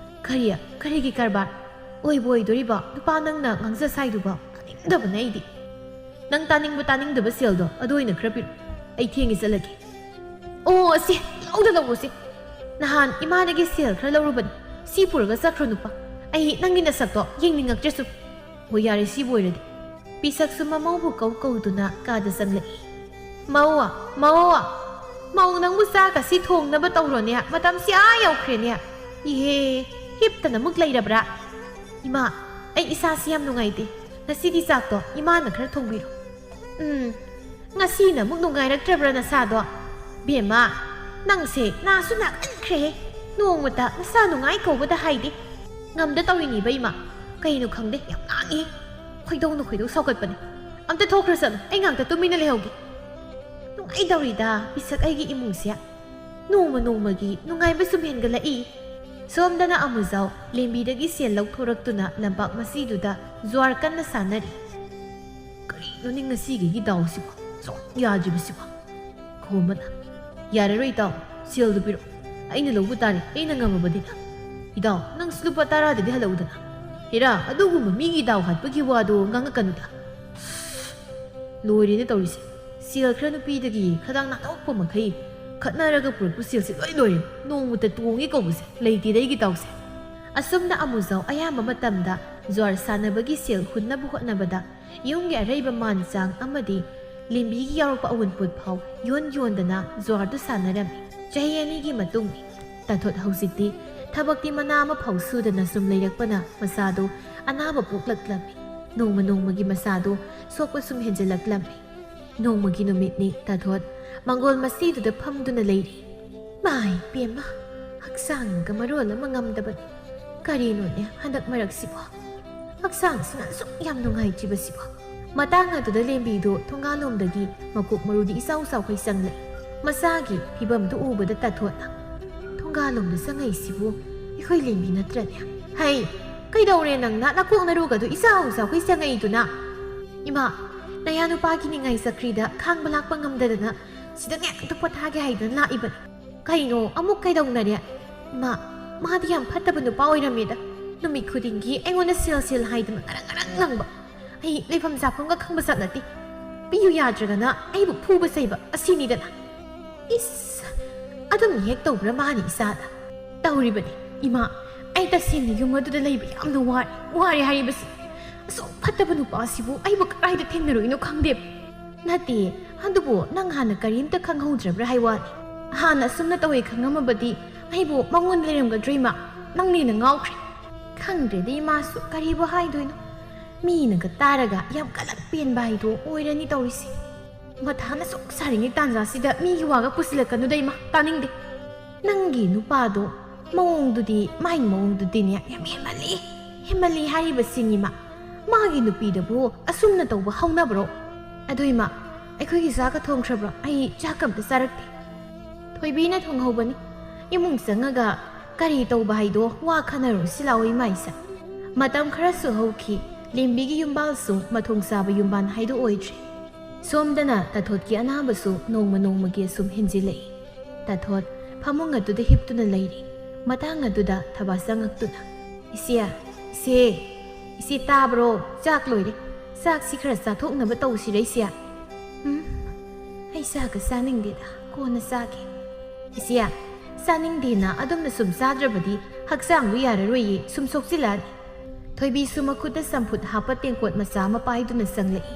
ꯀꯔꯤ? ꯀꯔꯤꯒꯤ ꯀꯔꯕꯥꯔ? ꯑꯣꯏꯕꯨ ꯑꯣꯏꯗꯣꯔꯤꯕ? ꯅꯨꯄꯥ ꯅꯪꯅ ꯉꯥꯡꯖ ꯁꯥꯏꯗꯨꯕ ꯇꯥꯅꯤꯡꯗꯕꯅ ꯑꯩꯗꯤ꯫ ꯅꯪ ꯇꯥꯅꯤꯡꯕ ꯇꯥꯅꯤꯡꯗꯕ ꯁꯦꯜꯗꯣ ꯑꯗꯨ ꯑꯣꯏꯅ ꯈꯔ ꯄꯤꯔꯛꯑꯣ꯫ ꯑꯩ ꯊꯦꯡꯉꯦ, ꯆꯠꯂꯒꯦ꯫ ꯑꯣ, ꯁꯤ ꯂꯧꯗ ꯂꯧꯔꯣꯁꯤ꯫ ꯅꯍꯥꯟ ꯏꯃꯥꯗꯒꯤ ꯁꯦꯜ ꯈꯔ ꯂꯧꯔꯨꯕꯅꯤ꯫ ꯁꯤ ꯄꯨꯔꯒ ꯆꯠꯈ꯭ꯔꯣ ꯅꯨꯄꯥ꯫ ꯑꯩ ꯅꯪꯒꯤ ꯅꯁꯛꯇꯣ ꯌꯦꯡꯅꯤꯡꯉꯛꯇ꯭ꯔꯦ ꯁꯨꯝ꯫ ꯍꯣꯏ, ꯌꯥꯔꯦ, ꯁꯤꯕꯨ ꯑꯣꯏꯔꯗꯤ꯫ ꯄꯤꯁꯛꯁꯨ ꯃꯃꯧꯕꯨ ꯀꯧ ꯀꯧꯗꯨꯅ ꯀꯥꯗ ꯆꯪꯂꯛꯏ꯫ "ꯃꯧ, ꯃꯧ, ꯃꯧ, ꯅꯪꯕꯨ ꯆꯥꯛ ꯑꯁꯤ ꯊꯣꯡꯅꯕ ꯇꯧꯔꯣꯅꯦ, ꯃꯇꯝꯁꯤ ꯑꯥ ꯌꯧꯈ꯭ꯔꯦꯅꯦ꯫ ꯏꯍꯦ, ꯍꯤꯞꯇꯅ ꯑꯃꯨꯛ ꯂꯩꯔꯕ꯭ꯔꯥ? ꯏꯃꯥ, ꯑꯩ ꯏꯁꯥꯁꯤ ꯌꯥꯝ ꯅꯨꯡꯉꯥꯏꯇꯦ꯫ ꯉꯁꯤꯗꯤ ꯆꯥꯛꯇꯣ ꯏꯃꯥꯅ ꯈꯔ ꯊꯣꯡꯕꯤꯔꯣ꯫" "ꯎꯝ, ꯉꯁꯤꯅ ꯑꯃꯨꯛ ꯅꯨꯡꯉꯥꯏꯔꯛꯇ꯭ꯔꯕ꯭ꯔꯥ ꯅꯁꯥꯗꯣ? ꯕꯦꯝꯃ, ꯅꯪꯁꯦ ꯅꯥꯁꯨ ꯅꯥꯒꯟꯈ꯭ꯔꯦꯍꯦ꯫ ꯅꯣꯡꯃꯇ ꯅꯁꯥ ꯅꯨꯡꯉꯥꯏ ꯀꯧꯕꯗ ꯍꯥꯏꯗꯦ꯫ ꯉꯝꯗ ꯇꯧꯔꯤꯅꯤꯕ ꯏꯃꯥ꯫ ꯀꯩꯅꯣ ꯈꯪꯗꯦ, ꯌꯥꯝ ꯉꯥꯡꯉꯤ꯫ ꯈꯣꯏꯗꯧꯅ ꯈꯣꯏꯗꯧ ꯁꯥꯎꯒꯠꯄꯅꯦ꯫ ꯑꯝꯇ ꯊꯣꯛꯈ꯭ꯔꯁꯅꯨ, ꯑꯩ ꯉꯥꯛꯇ ꯇꯨꯃꯤꯟꯅ ꯂꯩꯍꯧꯒꯦ꯫" ꯅꯨꯡꯉꯥꯏꯗꯧꯔꯤꯗ ꯄꯤꯁꯛ ꯑꯩꯒꯤ ꯏꯃꯨꯡꯁꯦ꯫ ꯅꯣꯡꯃ ꯅꯣꯡꯃꯒꯤ ꯅꯨꯡꯉꯥꯏꯕ ꯁꯨꯝ ꯍꯦꯟꯒꯠꯂꯛꯏ꯫ ꯁꯣꯝꯗꯅ ꯑꯃꯨꯖꯥꯎ ꯂꯦꯝꯕꯤꯗꯒꯤ ꯁꯦꯜ ꯂꯧꯊꯣꯔꯛꯇꯨꯅ ꯂꯝꯄꯥꯛ ꯃꯁꯤꯗꯨꯗ ꯖ꯭ꯋꯥꯔ ꯀꯟꯅ ꯁꯥꯟꯅꯔꯤ꯫ "ꯀꯔꯤꯅꯣꯅꯦ ꯉꯁꯤꯒꯤ ꯗꯥꯎꯁꯤꯕꯣ? ꯁꯨꯝ ꯌꯥꯗ꯭ꯔꯤꯕꯁꯤꯕꯣ?" ꯈꯣꯝꯕꯅ, "ꯌꯥꯔꯔꯣꯏ ꯏꯇꯥꯎ, ꯁꯦꯜꯗꯨ ꯄꯤꯔꯛꯑꯣ꯫ ꯑꯩꯅ ꯂꯧꯕ ꯇꯥꯔꯦ, ꯑꯩꯅ ꯉꯝꯃꯕꯅꯤꯅ꯫ ꯏꯇꯥꯎ, ꯅꯪꯁꯨ ꯂꯨꯄꯥ ꯇꯔꯥꯗꯗꯤ ꯍꯜꯂꯛꯎꯗꯅ꯫ ꯍꯦꯔꯥ, ꯑꯗꯨꯒꯨꯝꯕ ꯃꯤꯒꯤ ꯗꯥꯎ ꯍꯥꯠꯄꯒꯤ ꯋꯥꯗꯣ ꯉꯥꯡꯉꯛꯀꯅꯨꯗ꯫" ꯂꯣꯏꯔꯦꯅꯦ ꯇꯧꯔꯤꯁꯦ꯫ ꯁꯦꯜ ꯈꯔ ꯅꯨꯄꯤꯗꯒꯤ ꯈꯗꯥꯡ ꯅꯥꯟꯊꯣꯛꯄ ꯃꯈꯩ ꯈꯠꯅꯔꯒ ꯄꯨꯔꯛꯄ ꯁꯦꯜꯁꯦ ꯂꯣꯏ ꯂꯣꯏꯔꯦ꯫ ꯅꯣꯡꯃꯇ ꯇꯣꯡꯉꯦ ꯀꯧꯕꯁꯦ ꯂꯩꯇꯦꯗ ꯑꯩꯒꯤ ꯗꯥꯎꯁꯦ꯫ ꯑꯁꯨꯝꯅ ꯑꯃꯨꯖꯥꯎ ꯑꯌꯥꯝꯕ ꯃꯇꯝꯗ ꯖ꯭ꯋꯥꯔ ꯁꯥꯟꯅꯕꯒꯤ ꯁꯦꯜ ꯍꯨꯟꯅꯕ ꯍꯣꯠꯅꯕꯗ ꯌꯨꯝꯒꯤ ꯑꯔꯩꯕ ꯃꯥꯟ ꯆꯥꯡ ꯑꯃꯗꯤ ꯂꯦꯝꯕꯤꯒꯤ ꯌꯥꯎꯔꯛꯄ ꯑꯋꯨꯟꯄꯣꯠ ꯐꯥꯎ ꯌꯣꯟ ꯌꯣꯟꯗꯅ ꯖ꯭ꯋꯥꯔꯗꯨ ꯁꯥꯟꯅꯔꯝꯃꯤ꯫ ꯆꯍꯤ ꯑꯅꯤꯒꯤ ꯃꯇꯨꯡ ꯇꯥꯊꯣꯠ ꯍꯧꯖꯤꯛꯇꯤ ꯊꯕꯛꯇꯤ ꯃꯅꯥ ꯑꯃ ꯐꯥꯎ ꯁꯨꯗꯅ ꯁꯨꯝ ꯂꯩꯔꯛꯄꯅ ꯃꯁꯥꯗꯣ ꯑꯅꯥꯕ ꯄꯣꯛꯂꯛꯂꯝꯃꯤ꯫ ꯅꯣꯡꯃ ꯅꯣꯡꯃꯒꯤ ꯃꯁꯥꯗꯣ ꯁꯣꯛꯄ ꯁꯨꯝ ꯍꯦꯟꯖꯜꯂꯛꯂꯝꯃꯤ꯫ ꯅꯣꯡꯃꯒꯤ ꯅꯨꯃꯤꯠꯅꯤ ꯇꯥꯊꯣꯠ ꯃꯪꯒꯣꯜ ꯃꯁꯤꯗꯨꯗ ꯐꯝꯗꯨꯅ ꯂꯩꯔꯤ꯫ ꯃꯥꯏ ꯄꯦꯝꯃ, ꯍꯛꯆꯥꯡꯒ ꯃꯔꯣꯜ ꯑꯃ ꯉꯝꯗꯕꯅꯤ꯫ ꯀꯔꯤꯅꯣꯅꯦ ꯍꯟꯗꯛ ꯃꯔꯛꯁꯤꯕꯣ? ꯍꯛꯆꯥꯡꯁꯤꯅ ꯑꯁꯨꯛ ꯌꯥꯝ ꯅꯨꯡꯉꯥꯏꯇ꯭ꯔꯤꯕꯁꯤꯕꯣ? ꯃꯇꯥꯡ ꯑꯗꯨꯗ ꯂꯦꯝꯕꯤꯗꯨ ꯊꯣꯡꯒꯥꯜꯂꯣꯝꯗꯒꯤ ꯃꯀꯣꯛ ꯃꯔꯨꯗꯤ ꯏꯆꯥꯎ ꯆꯥꯎꯈꯩ ꯆꯪꯂꯛꯏ꯫ ꯃꯆꯥꯒꯤ ꯐꯤꯕꯝꯗꯨ ꯎꯕꯗ ꯇꯥꯊꯣꯠꯅ, "ꯊꯣꯡꯒꯥꯜꯂꯣꯝꯗ ꯆꯪꯉꯛꯏꯁꯤꯕꯨ ꯑꯩꯈꯣꯏ ꯂꯦꯝꯕꯤ ꯅꯠꯇ꯭ꯔꯅꯦ? ꯍꯩ, ꯀꯩꯗꯧꯔꯦ ꯅꯪꯅ ꯅꯀꯣꯛ ꯅꯔꯨꯒꯗꯨ ꯏꯆꯥꯎ ꯆꯥꯎꯈꯩ ꯆꯪꯉꯛꯏꯗꯨꯅ?" ꯏꯃꯥ, ꯅꯌꯥ ꯅꯨꯄꯥꯒꯤ ꯅꯤꯡꯉꯥꯏ ꯆꯀ꯭ꯔꯤꯗ ꯈꯥꯡꯕ ꯂꯥꯛꯄ ꯉꯝꯗꯗꯅ ꯁꯤꯗ ꯉꯥꯛꯇ ꯄꯣꯊꯥꯒꯦ ꯍꯥꯏꯗꯨꯅ ꯂꯥꯛꯏꯕꯅꯤ꯫ ꯀꯩꯅꯣ ꯑꯃꯨꯛ ꯀꯩꯗꯧꯅꯔꯦ? ꯏꯃꯥ, ꯃꯥꯗꯤ ꯌꯥꯝ ꯐꯠꯇꯕ ꯅꯨꯄꯥ ꯑꯣꯏꯔꯝꯃꯦꯗ꯫ ꯅꯨꯃꯤꯠ ꯈꯨꯗꯤꯡꯒꯤ ꯑꯩꯉꯣꯟꯗ ꯁꯦꯜ ꯁꯦꯜ ꯍꯥꯏꯗꯨꯅ ꯉꯔꯪ ꯉꯔꯪ ꯂꯪꯕ꯫ ꯑꯩ ꯂꯩꯐꯝ ꯆꯥꯐꯝꯒ ꯈꯪꯕ ꯆꯠ ꯅꯠꯇꯦ꯫ ꯄꯤꯌꯨ ꯌꯥꯗ꯭ꯔꯒꯅ ꯑꯩꯕꯨ ꯐꯨꯕ ꯆꯩꯕ ꯑꯁꯤꯅꯤꯗꯅ꯫ ꯏꯁ, ꯑꯗꯨꯝ ꯍꯦꯛ ꯇꯧꯕ꯭ꯔꯥ ꯃꯥꯅꯤ ꯏꯆꯥꯗ? ꯇꯧꯔꯤꯕꯅꯤ ꯏꯃꯥ꯫ ꯑꯩ ꯇꯁꯦꯡꯅ ꯌꯨꯝ ꯑꯗꯨꯗ ꯂꯩꯕ ꯌꯥꯝꯅ ꯋꯥꯔꯦ꯫ ꯋꯥꯔꯦ ꯍꯥꯏꯔꯤꯕꯁꯤ ꯑꯁꯨꯛ ꯐꯠꯇꯕ ꯅꯨꯄꯥꯁꯤꯕꯨ ꯑꯩꯕꯨ ꯀꯗꯥꯏꯗ ꯊꯦꯡꯅꯔꯨꯏꯅꯣ ꯈꯪꯗꯦ꯫ ꯅꯠꯇꯦ, ꯑꯗꯨꯕꯨ ꯅꯪ ꯍꯥꯟꯅ ꯀꯔꯤꯝꯇ ꯈꯪꯍꯧꯗ꯭ꯔꯕ꯭ꯔꯥ ꯍꯥꯏ ꯋꯥꯅꯤ꯫ ꯍꯥꯟꯅ ꯑꯁꯨꯝꯅ ꯇꯧꯋꯦ ꯈꯪꯉꯝꯃꯕꯗꯤ ꯑꯩꯕꯨ ꯃꯉꯣꯟꯗ ꯂꯩꯔꯝꯒꯗ꯭ꯔꯣ ꯏꯃꯥ? ꯅꯪꯅ ꯍꯦꯟꯅ ꯉꯥꯎꯈ꯭ꯔꯦ꯫ ꯈꯪꯗ꯭ꯔꯦꯗ ꯏꯃꯥꯁꯨ ꯀꯔꯤꯕꯨ ꯍꯥꯏꯗꯣꯏꯅꯣ꯫ ꯃꯤꯅꯒ ꯇꯥꯔꯒ ꯌꯥꯝ ꯀꯂꯛ ꯄꯦꯟꯕ ꯍꯥꯏꯗꯣ ꯑꯣꯏꯔꯅꯤ ꯇꯧꯔꯤꯁꯦ꯫ ꯃꯊꯥꯅ ꯁꯨꯛ ꯁꯥꯔꯤꯉꯩ ꯇꯥꯟꯖꯥꯁꯤꯗ ꯃꯤꯒꯤ ꯋꯥꯒ ꯄꯨꯁꯤꯜꯂꯛꯀꯅꯨꯗ ꯏꯃꯥ, ꯇꯥꯅꯤꯡꯗꯦ꯫ ꯅꯪꯒꯤ ꯅꯨꯄꯥꯗꯣ ꯃꯑꯣꯡꯗꯨꯗꯤ, ꯃꯥꯏ ꯃꯑꯣꯡꯗꯨꯗꯤꯅꯦ ꯌꯥꯝ ꯍꯦꯟꯃꯜꯂꯤ, ꯍꯦꯟꯃꯜꯂꯤ ꯍꯥꯏꯔꯤꯕꯁꯤꯅꯤ ꯏꯃꯥ꯫ ꯃꯥꯒꯤ ꯅꯨꯄꯤꯗꯕꯨ ꯑꯁꯨꯝꯅ ꯇꯧꯕ ꯍꯧꯅꯕ꯭ꯔꯣ? ꯑꯗꯣ ꯏꯃꯥ, ꯑꯩꯈꯣꯏꯒꯤ ꯆꯥꯛꯀ ꯊꯣꯡꯈ꯭ꯔꯕ꯭ꯔꯣ? ꯑꯩ ꯆꯥꯛꯀ ꯑꯝꯇ ꯆꯥꯔꯛꯇꯦ꯫ ꯊꯣꯏꯕꯤꯅ ꯊꯣꯡꯍꯧꯕꯅꯤ꯫ ꯏꯃꯨꯡ ꯆꯪꯉꯒ ꯀꯔꯤ ꯇꯧꯕ ꯍꯥꯏꯗꯣ ꯋꯥ ꯈꯟꯅꯔꯨꯁꯤ ꯂꯥꯛꯑꯣ ꯏꯃꯥ ꯏꯆꯥ꯫ ꯃꯇꯝ ꯈꯔꯁꯨ ꯍꯧꯈꯤ꯫ ꯂꯦꯝꯕꯤꯒꯤ ꯌꯨꯝꯕꯥꯜꯁꯨ ꯃꯊꯣꯡ ꯆꯥꯕ ꯌꯨꯝꯕꯥꯜ ꯍꯥꯏꯗꯣ ꯑꯣꯏꯗ꯭ꯔꯦ꯫ ꯁꯣꯝꯗꯅ ꯇꯥꯊꯣꯠꯀꯤ ꯑꯅꯥꯕꯁꯨ ꯅꯣꯡꯃ ꯅꯣꯡꯃꯒꯤ ꯁꯨꯝ ꯍꯦꯟꯖꯤꯜꯂꯛꯏ꯫ ꯇꯥꯊꯣꯠ ꯐꯃꯨꯡ ꯑꯗꯨꯗ ꯍꯤꯞꯇꯨꯅ ꯂꯩꯔꯤ꯫ ꯃꯇꯥꯡ ꯑꯗꯨꯗ ꯊꯕꯥ ꯆꯪꯉꯛꯇꯨꯅ, "ꯏꯆꯦ, ꯏꯆꯦ, ꯏꯆꯦ ꯇꯥꯕ꯭ꯔꯣ? ꯆꯥꯛ ꯂꯣꯏꯔꯦ꯫ ꯆꯥꯛꯁꯤ ꯈꯔ ꯆꯥꯊꯣꯛꯅꯕ ꯇꯧꯁꯤꯔ ꯏꯆꯦ?" "ꯎꯝ, ꯑꯩ ꯆꯥꯒ ꯆꯥꯅꯤꯡꯗꯦꯗ, ꯀꯣꯟꯅ ꯆꯥꯒꯦ꯫" "ꯏꯆꯦ, ꯆꯥꯅꯤꯡꯗꯦꯅ ꯑꯗꯨꯝꯅ ꯁꯨꯝ ꯆꯥꯗ꯭ꯔꯕꯗꯤ ꯍꯛꯆꯥꯡꯗꯨ ꯌꯥꯔꯔꯣꯏꯌꯦ, ꯁꯨꯝ ꯁꯣꯛꯆꯤꯜꯂꯛꯑꯅꯤ꯫" ꯊꯣꯏꯕꯤꯁꯨ ꯃꯈꯨꯠꯇ ꯆꯝꯐꯨꯠ ꯍꯥꯞꯄ ꯇꯦꯡꯀꯣꯠ ꯃꯆꯥ ꯑꯃ ꯄꯥꯏꯗꯨꯅ ꯆꯪꯂꯛꯏ꯫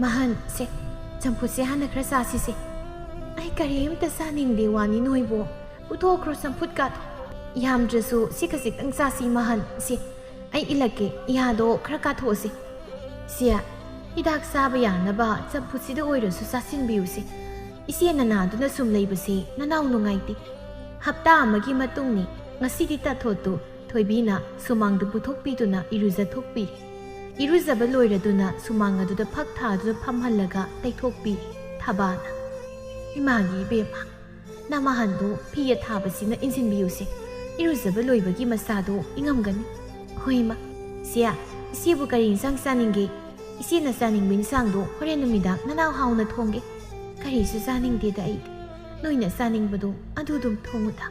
"ꯃꯍꯟ, ꯁꯦ, ꯆꯝꯐꯨꯠꯁꯦ ꯍꯥꯟꯅ ꯈꯔ ꯆꯥꯁꯤꯁꯦ꯫" "ꯑꯩ ꯀꯔꯤꯝꯇ ꯆꯥꯅꯤꯡꯗꯦ ꯋꯥꯅꯤ ꯅꯣꯏꯕꯣ꯫ ꯄꯨꯊꯣꯛꯈ꯭ꯔꯣ ꯆꯝꯐꯨꯠꯀꯥꯗꯣ꯫ ꯌꯥꯝꯗ꯭ꯔꯁꯨ ꯁꯤ ꯈꯖꯤꯛꯇꯪ ꯆꯥꯁꯤ ꯃꯍꯟ꯫ ꯁꯦ, ꯑꯩ ꯏꯜꯂꯛꯀꯦ, ꯌꯥꯗꯣ ꯈꯔ ꯀꯥꯊꯣꯛꯑꯁꯤ꯫ ꯁꯦ, ꯍꯤꯗꯥꯛ ꯆꯥꯕ ꯌꯥꯅꯕ ꯆꯝꯐꯨꯠꯁꯤꯗ ꯑꯣꯏꯔꯁꯨ ꯆꯥꯁꯤꯟꯕꯤꯌꯨꯁꯦ꯫ ꯏꯆꯦ ꯅꯅꯥꯗꯨꯅ ꯁꯨꯝ ꯂꯩꯕꯁꯦ ꯅꯅꯥꯎ ꯅꯨꯡꯉꯥꯏꯇꯦ꯫" ꯍꯞꯇꯥ ꯑꯃꯒꯤ ꯃꯇꯨꯡꯅꯤ꯫ ꯉꯁꯤꯗꯤ ꯇꯥꯊꯣꯠꯇꯨ ꯊꯣꯏꯕꯤꯅ ꯁꯨꯃꯥꯡꯗ ꯄꯨꯊꯣꯛꯄꯤꯗꯨꯅ ꯏꯔꯨꯖꯊꯣꯛꯄꯤꯔꯤ꯫ ꯏꯔꯨꯖꯕ ꯂꯣꯏꯔꯗꯨꯅ ꯁꯨꯃꯥꯡ ꯑꯗꯨꯗ ꯐꯛ ꯊꯥꯗꯨꯅ ꯐꯝꯍꯜꯂꯒ ꯇꯩꯊꯣꯛꯄꯤꯔꯤ ꯊꯕꯥꯅ꯫ "ꯏꯃꯥꯒꯤ ꯏꯕꯦꯝꯃ, ꯅꯃꯍꯟꯗꯣ ꯐꯤ ꯑꯊꯥꯕꯁꯤꯅ ꯏꯟꯁꯤꯟꯕꯤꯌꯨꯁꯦ꯫ ꯏꯔꯨꯖꯕ ꯂꯣꯏꯕꯒꯤ ꯃꯁꯥꯗꯣ ꯏꯪꯉꯝꯒꯅꯤ꯫" "ꯍꯣꯏ ꯏꯃꯥ꯫ ꯏꯆꯦ, ꯏꯆꯦꯕꯨ ꯀꯔꯤ ꯏꯟꯁꯥꯡ ꯆꯥꯅꯤꯡꯒꯦ?" ꯏꯆꯦꯅ ꯆꯥꯅꯤꯡꯕ ꯏꯟꯁꯥꯡꯗꯣ ꯍꯣꯔꯦꯟ ꯅꯨꯃꯤꯗꯥꯡ ꯅꯅꯥꯎ ꯍꯥꯎꯅ ꯊꯣꯡꯒꯦ꯫ ꯀꯔꯤꯁꯨ ꯆꯥꯅꯤꯡꯗꯦꯗ ꯑꯩꯗꯤ꯫ ꯅꯣꯏꯅ ꯆꯥꯅꯤꯡꯕꯗꯣ ꯑꯗꯨ ꯑꯗꯨꯝ ꯊꯣꯡꯉꯨꯗ꯫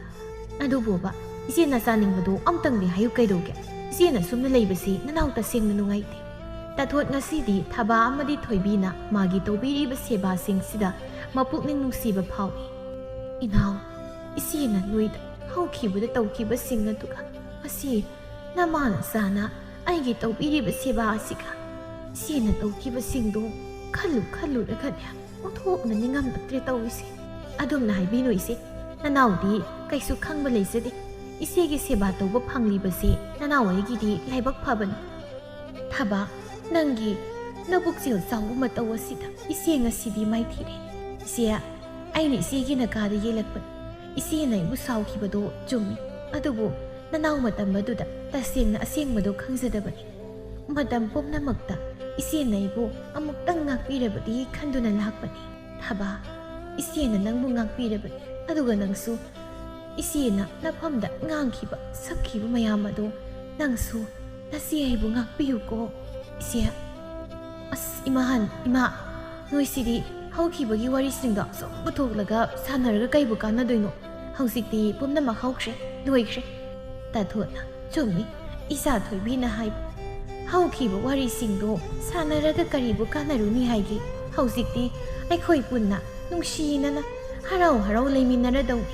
ꯑꯗꯨꯕꯨꯕ, ꯏꯆꯦꯅ ꯆꯥꯅꯤꯡꯕꯗꯣ ꯑꯝꯇꯪꯗꯤ ꯍꯥꯏꯌꯨ ꯀꯩꯗꯧꯒꯦ? ꯏꯆꯦꯅ ꯁꯨꯝꯅ ꯂꯩꯕꯁꯤ ꯅꯅꯥꯎ ꯇꯁꯦꯡꯅ ꯅꯨꯡꯉꯥꯏꯇꯦ꯫ ꯇꯥꯊꯣꯠ ꯉꯁꯤꯗꯤ ꯊꯕꯥ ꯑꯃꯗꯤ ꯊꯣꯏꯕꯤꯅ ꯃꯥꯒꯤ ꯇꯧꯕꯤꯔꯤꯕ ꯁꯦꯕꯥꯁꯤꯡꯁꯤꯗ ꯃꯄꯨꯛꯅꯤꯡ ꯅꯨꯡꯁꯤꯕ ꯐꯥꯎꯏ꯫ "ꯏꯅꯥꯎ, ꯏꯆꯦꯅ ꯅꯣꯏꯗ ꯍꯧꯈꯤꯕꯗ ꯇꯧꯈꯤꯕꯁꯤꯡ ꯑꯗꯨꯒ ꯉꯁꯤ ꯅꯃꯥꯅ ꯆꯥꯅ ꯑꯩꯒꯤ ꯇꯧꯕꯤꯔꯤꯕ ꯁꯦꯕꯥ ꯑꯁꯤꯒ ꯏꯆꯦꯅ ꯇꯧꯈꯤꯕꯁꯤꯡꯗꯨ ꯈꯜꯂꯨ ꯈꯜꯂꯨꯔꯒꯅꯦ ꯑꯣꯟꯊꯣꯛꯅ ꯅꯤꯡꯉꯝꯂꯛꯇ꯭ꯔꯦ ꯇꯧꯔꯤꯁꯦ꯫ ꯑꯗꯨꯝꯅ ꯍꯥꯏꯕꯤꯅꯨ ꯏꯆꯦ, ꯅꯅꯥꯎꯗꯤ ꯀꯩꯁꯨ ꯈꯪꯕ ꯂꯩꯖꯗꯦ꯫ ꯏꯆꯦꯒꯤ ꯁꯦꯕꯥ ꯇꯧꯕ ꯐꯪꯂꯤꯕꯁꯦ ꯅꯅꯥꯎ ꯑꯩꯒꯤꯗꯤ ꯂꯥꯏꯕꯛ ꯐꯕꯅꯤ꯫ ꯊꯕꯥ, ꯅꯪꯒꯤ ꯅꯕꯨꯛꯆꯦꯜ ꯆꯥꯎꯕ ꯃꯇꯧ ꯑꯁꯤꯗ ꯏꯆꯦ ꯉꯁꯤꯗꯤ ꯃꯥꯏꯊꯤꯔꯦ꯫ ꯏꯆꯦ, ꯑꯩꯅ ꯏꯆꯦꯒꯤ ꯅꯀꯥꯗ ꯌꯦꯜꯂꯛꯄꯅꯤ꯫ ꯏꯆꯦꯅ ꯑꯩꯕꯨ ꯁꯥꯎꯈꯤꯕꯗꯣ ꯆꯨꯝꯃꯤ, ꯑꯗꯨꯕꯨ ꯅꯅꯥꯎ ꯃꯇꯝ ꯑꯗꯨꯗ ꯇꯁꯦꯡꯅ ꯑꯁꯦꯡꯕꯗꯣ ꯈꯪꯖꯗꯕꯅꯤ꯫ ꯃꯇꯝ ꯄꯨꯝꯅꯃꯛꯇ ꯏꯆꯦꯅ ꯑꯩꯕꯨ ꯑꯃꯨꯛꯇꯪ ꯉꯥꯛꯄꯤꯔꯕꯗꯤ ꯈꯟꯗꯨꯅ ꯂꯥꯛꯄꯅꯤ꯫ ꯊꯕꯥ, ꯏꯆꯦꯅ ꯅꯪꯕꯨ ꯉꯥꯛꯄꯤꯔꯕꯅꯤ, ꯑꯗꯨꯒ ꯅꯪꯁꯨ ꯏꯆꯦꯅ ꯅꯐꯝꯗ ꯉꯥꯡꯈꯤꯕ, ꯁꯛꯈꯤꯕ ꯃꯌꯥꯝ ꯑꯗꯣ ꯅꯪꯁꯨ ꯅꯆꯦ ꯑꯩꯕꯨ ꯉꯥꯛꯄꯤꯌꯨꯀꯣ꯫ ꯏꯆꯦ, ꯑꯁ, ꯏꯃꯥꯍꯟ, ꯏꯃꯥ, ꯅꯣꯏꯁꯤꯗꯤ ꯍꯧꯈꯤꯕꯒꯤ ꯋꯥꯔꯤꯁꯤꯡꯗꯣ ꯁꯨꯝ ꯄꯨꯊꯣꯛꯂꯒ ꯁꯥꯟꯅꯔꯒ ꯀꯩꯕꯨ ꯀꯥꯟꯅꯗꯣꯏꯅꯣ? ꯍꯧꯖꯤꯛꯇꯤ ꯄꯨꯝꯅꯃꯛ ꯍꯧꯈ꯭ꯔꯦ, ꯂꯣꯏꯈ꯭ꯔꯦ꯫ ꯇꯥꯊꯣꯠꯅ, ꯆꯨꯝꯃꯤ, ꯏꯆꯥ ꯊꯣꯏꯕꯤꯅ ꯍꯥꯏꯕ꯫ ꯍꯧꯈꯤꯕ ꯋꯥꯔꯤꯁꯤꯡꯗꯣ ꯁꯥꯟꯅꯔꯒ ꯀꯔꯤꯕꯨ ꯀꯥꯟꯅꯔꯨꯅꯤ ꯍꯥꯏꯒꯦ? ꯍꯧꯖꯤꯛꯇꯤ ꯑꯩꯈꯣꯏ ꯄꯨꯟꯅ ꯅꯨꯡꯁꯤꯅꯅ ꯍꯔꯥꯎ ꯍꯔꯥꯎ ꯂꯩꯃꯤꯟꯅꯔꯗꯧꯅꯤ꯫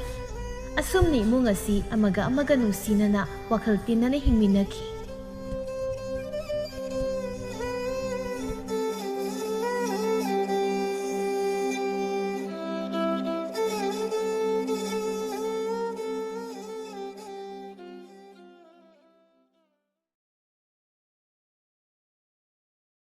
ꯑꯁꯨꯝꯅ ꯏꯃꯨꯡ ꯑꯁꯤ ꯑꯃꯒ ꯑꯃꯒ ꯅꯨꯡꯁꯤꯅꯅ ꯋꯥꯈꯜ ꯇꯤꯟꯅꯅ ꯍꯤꯡꯃꯤꯟꯅꯈꯤ꯫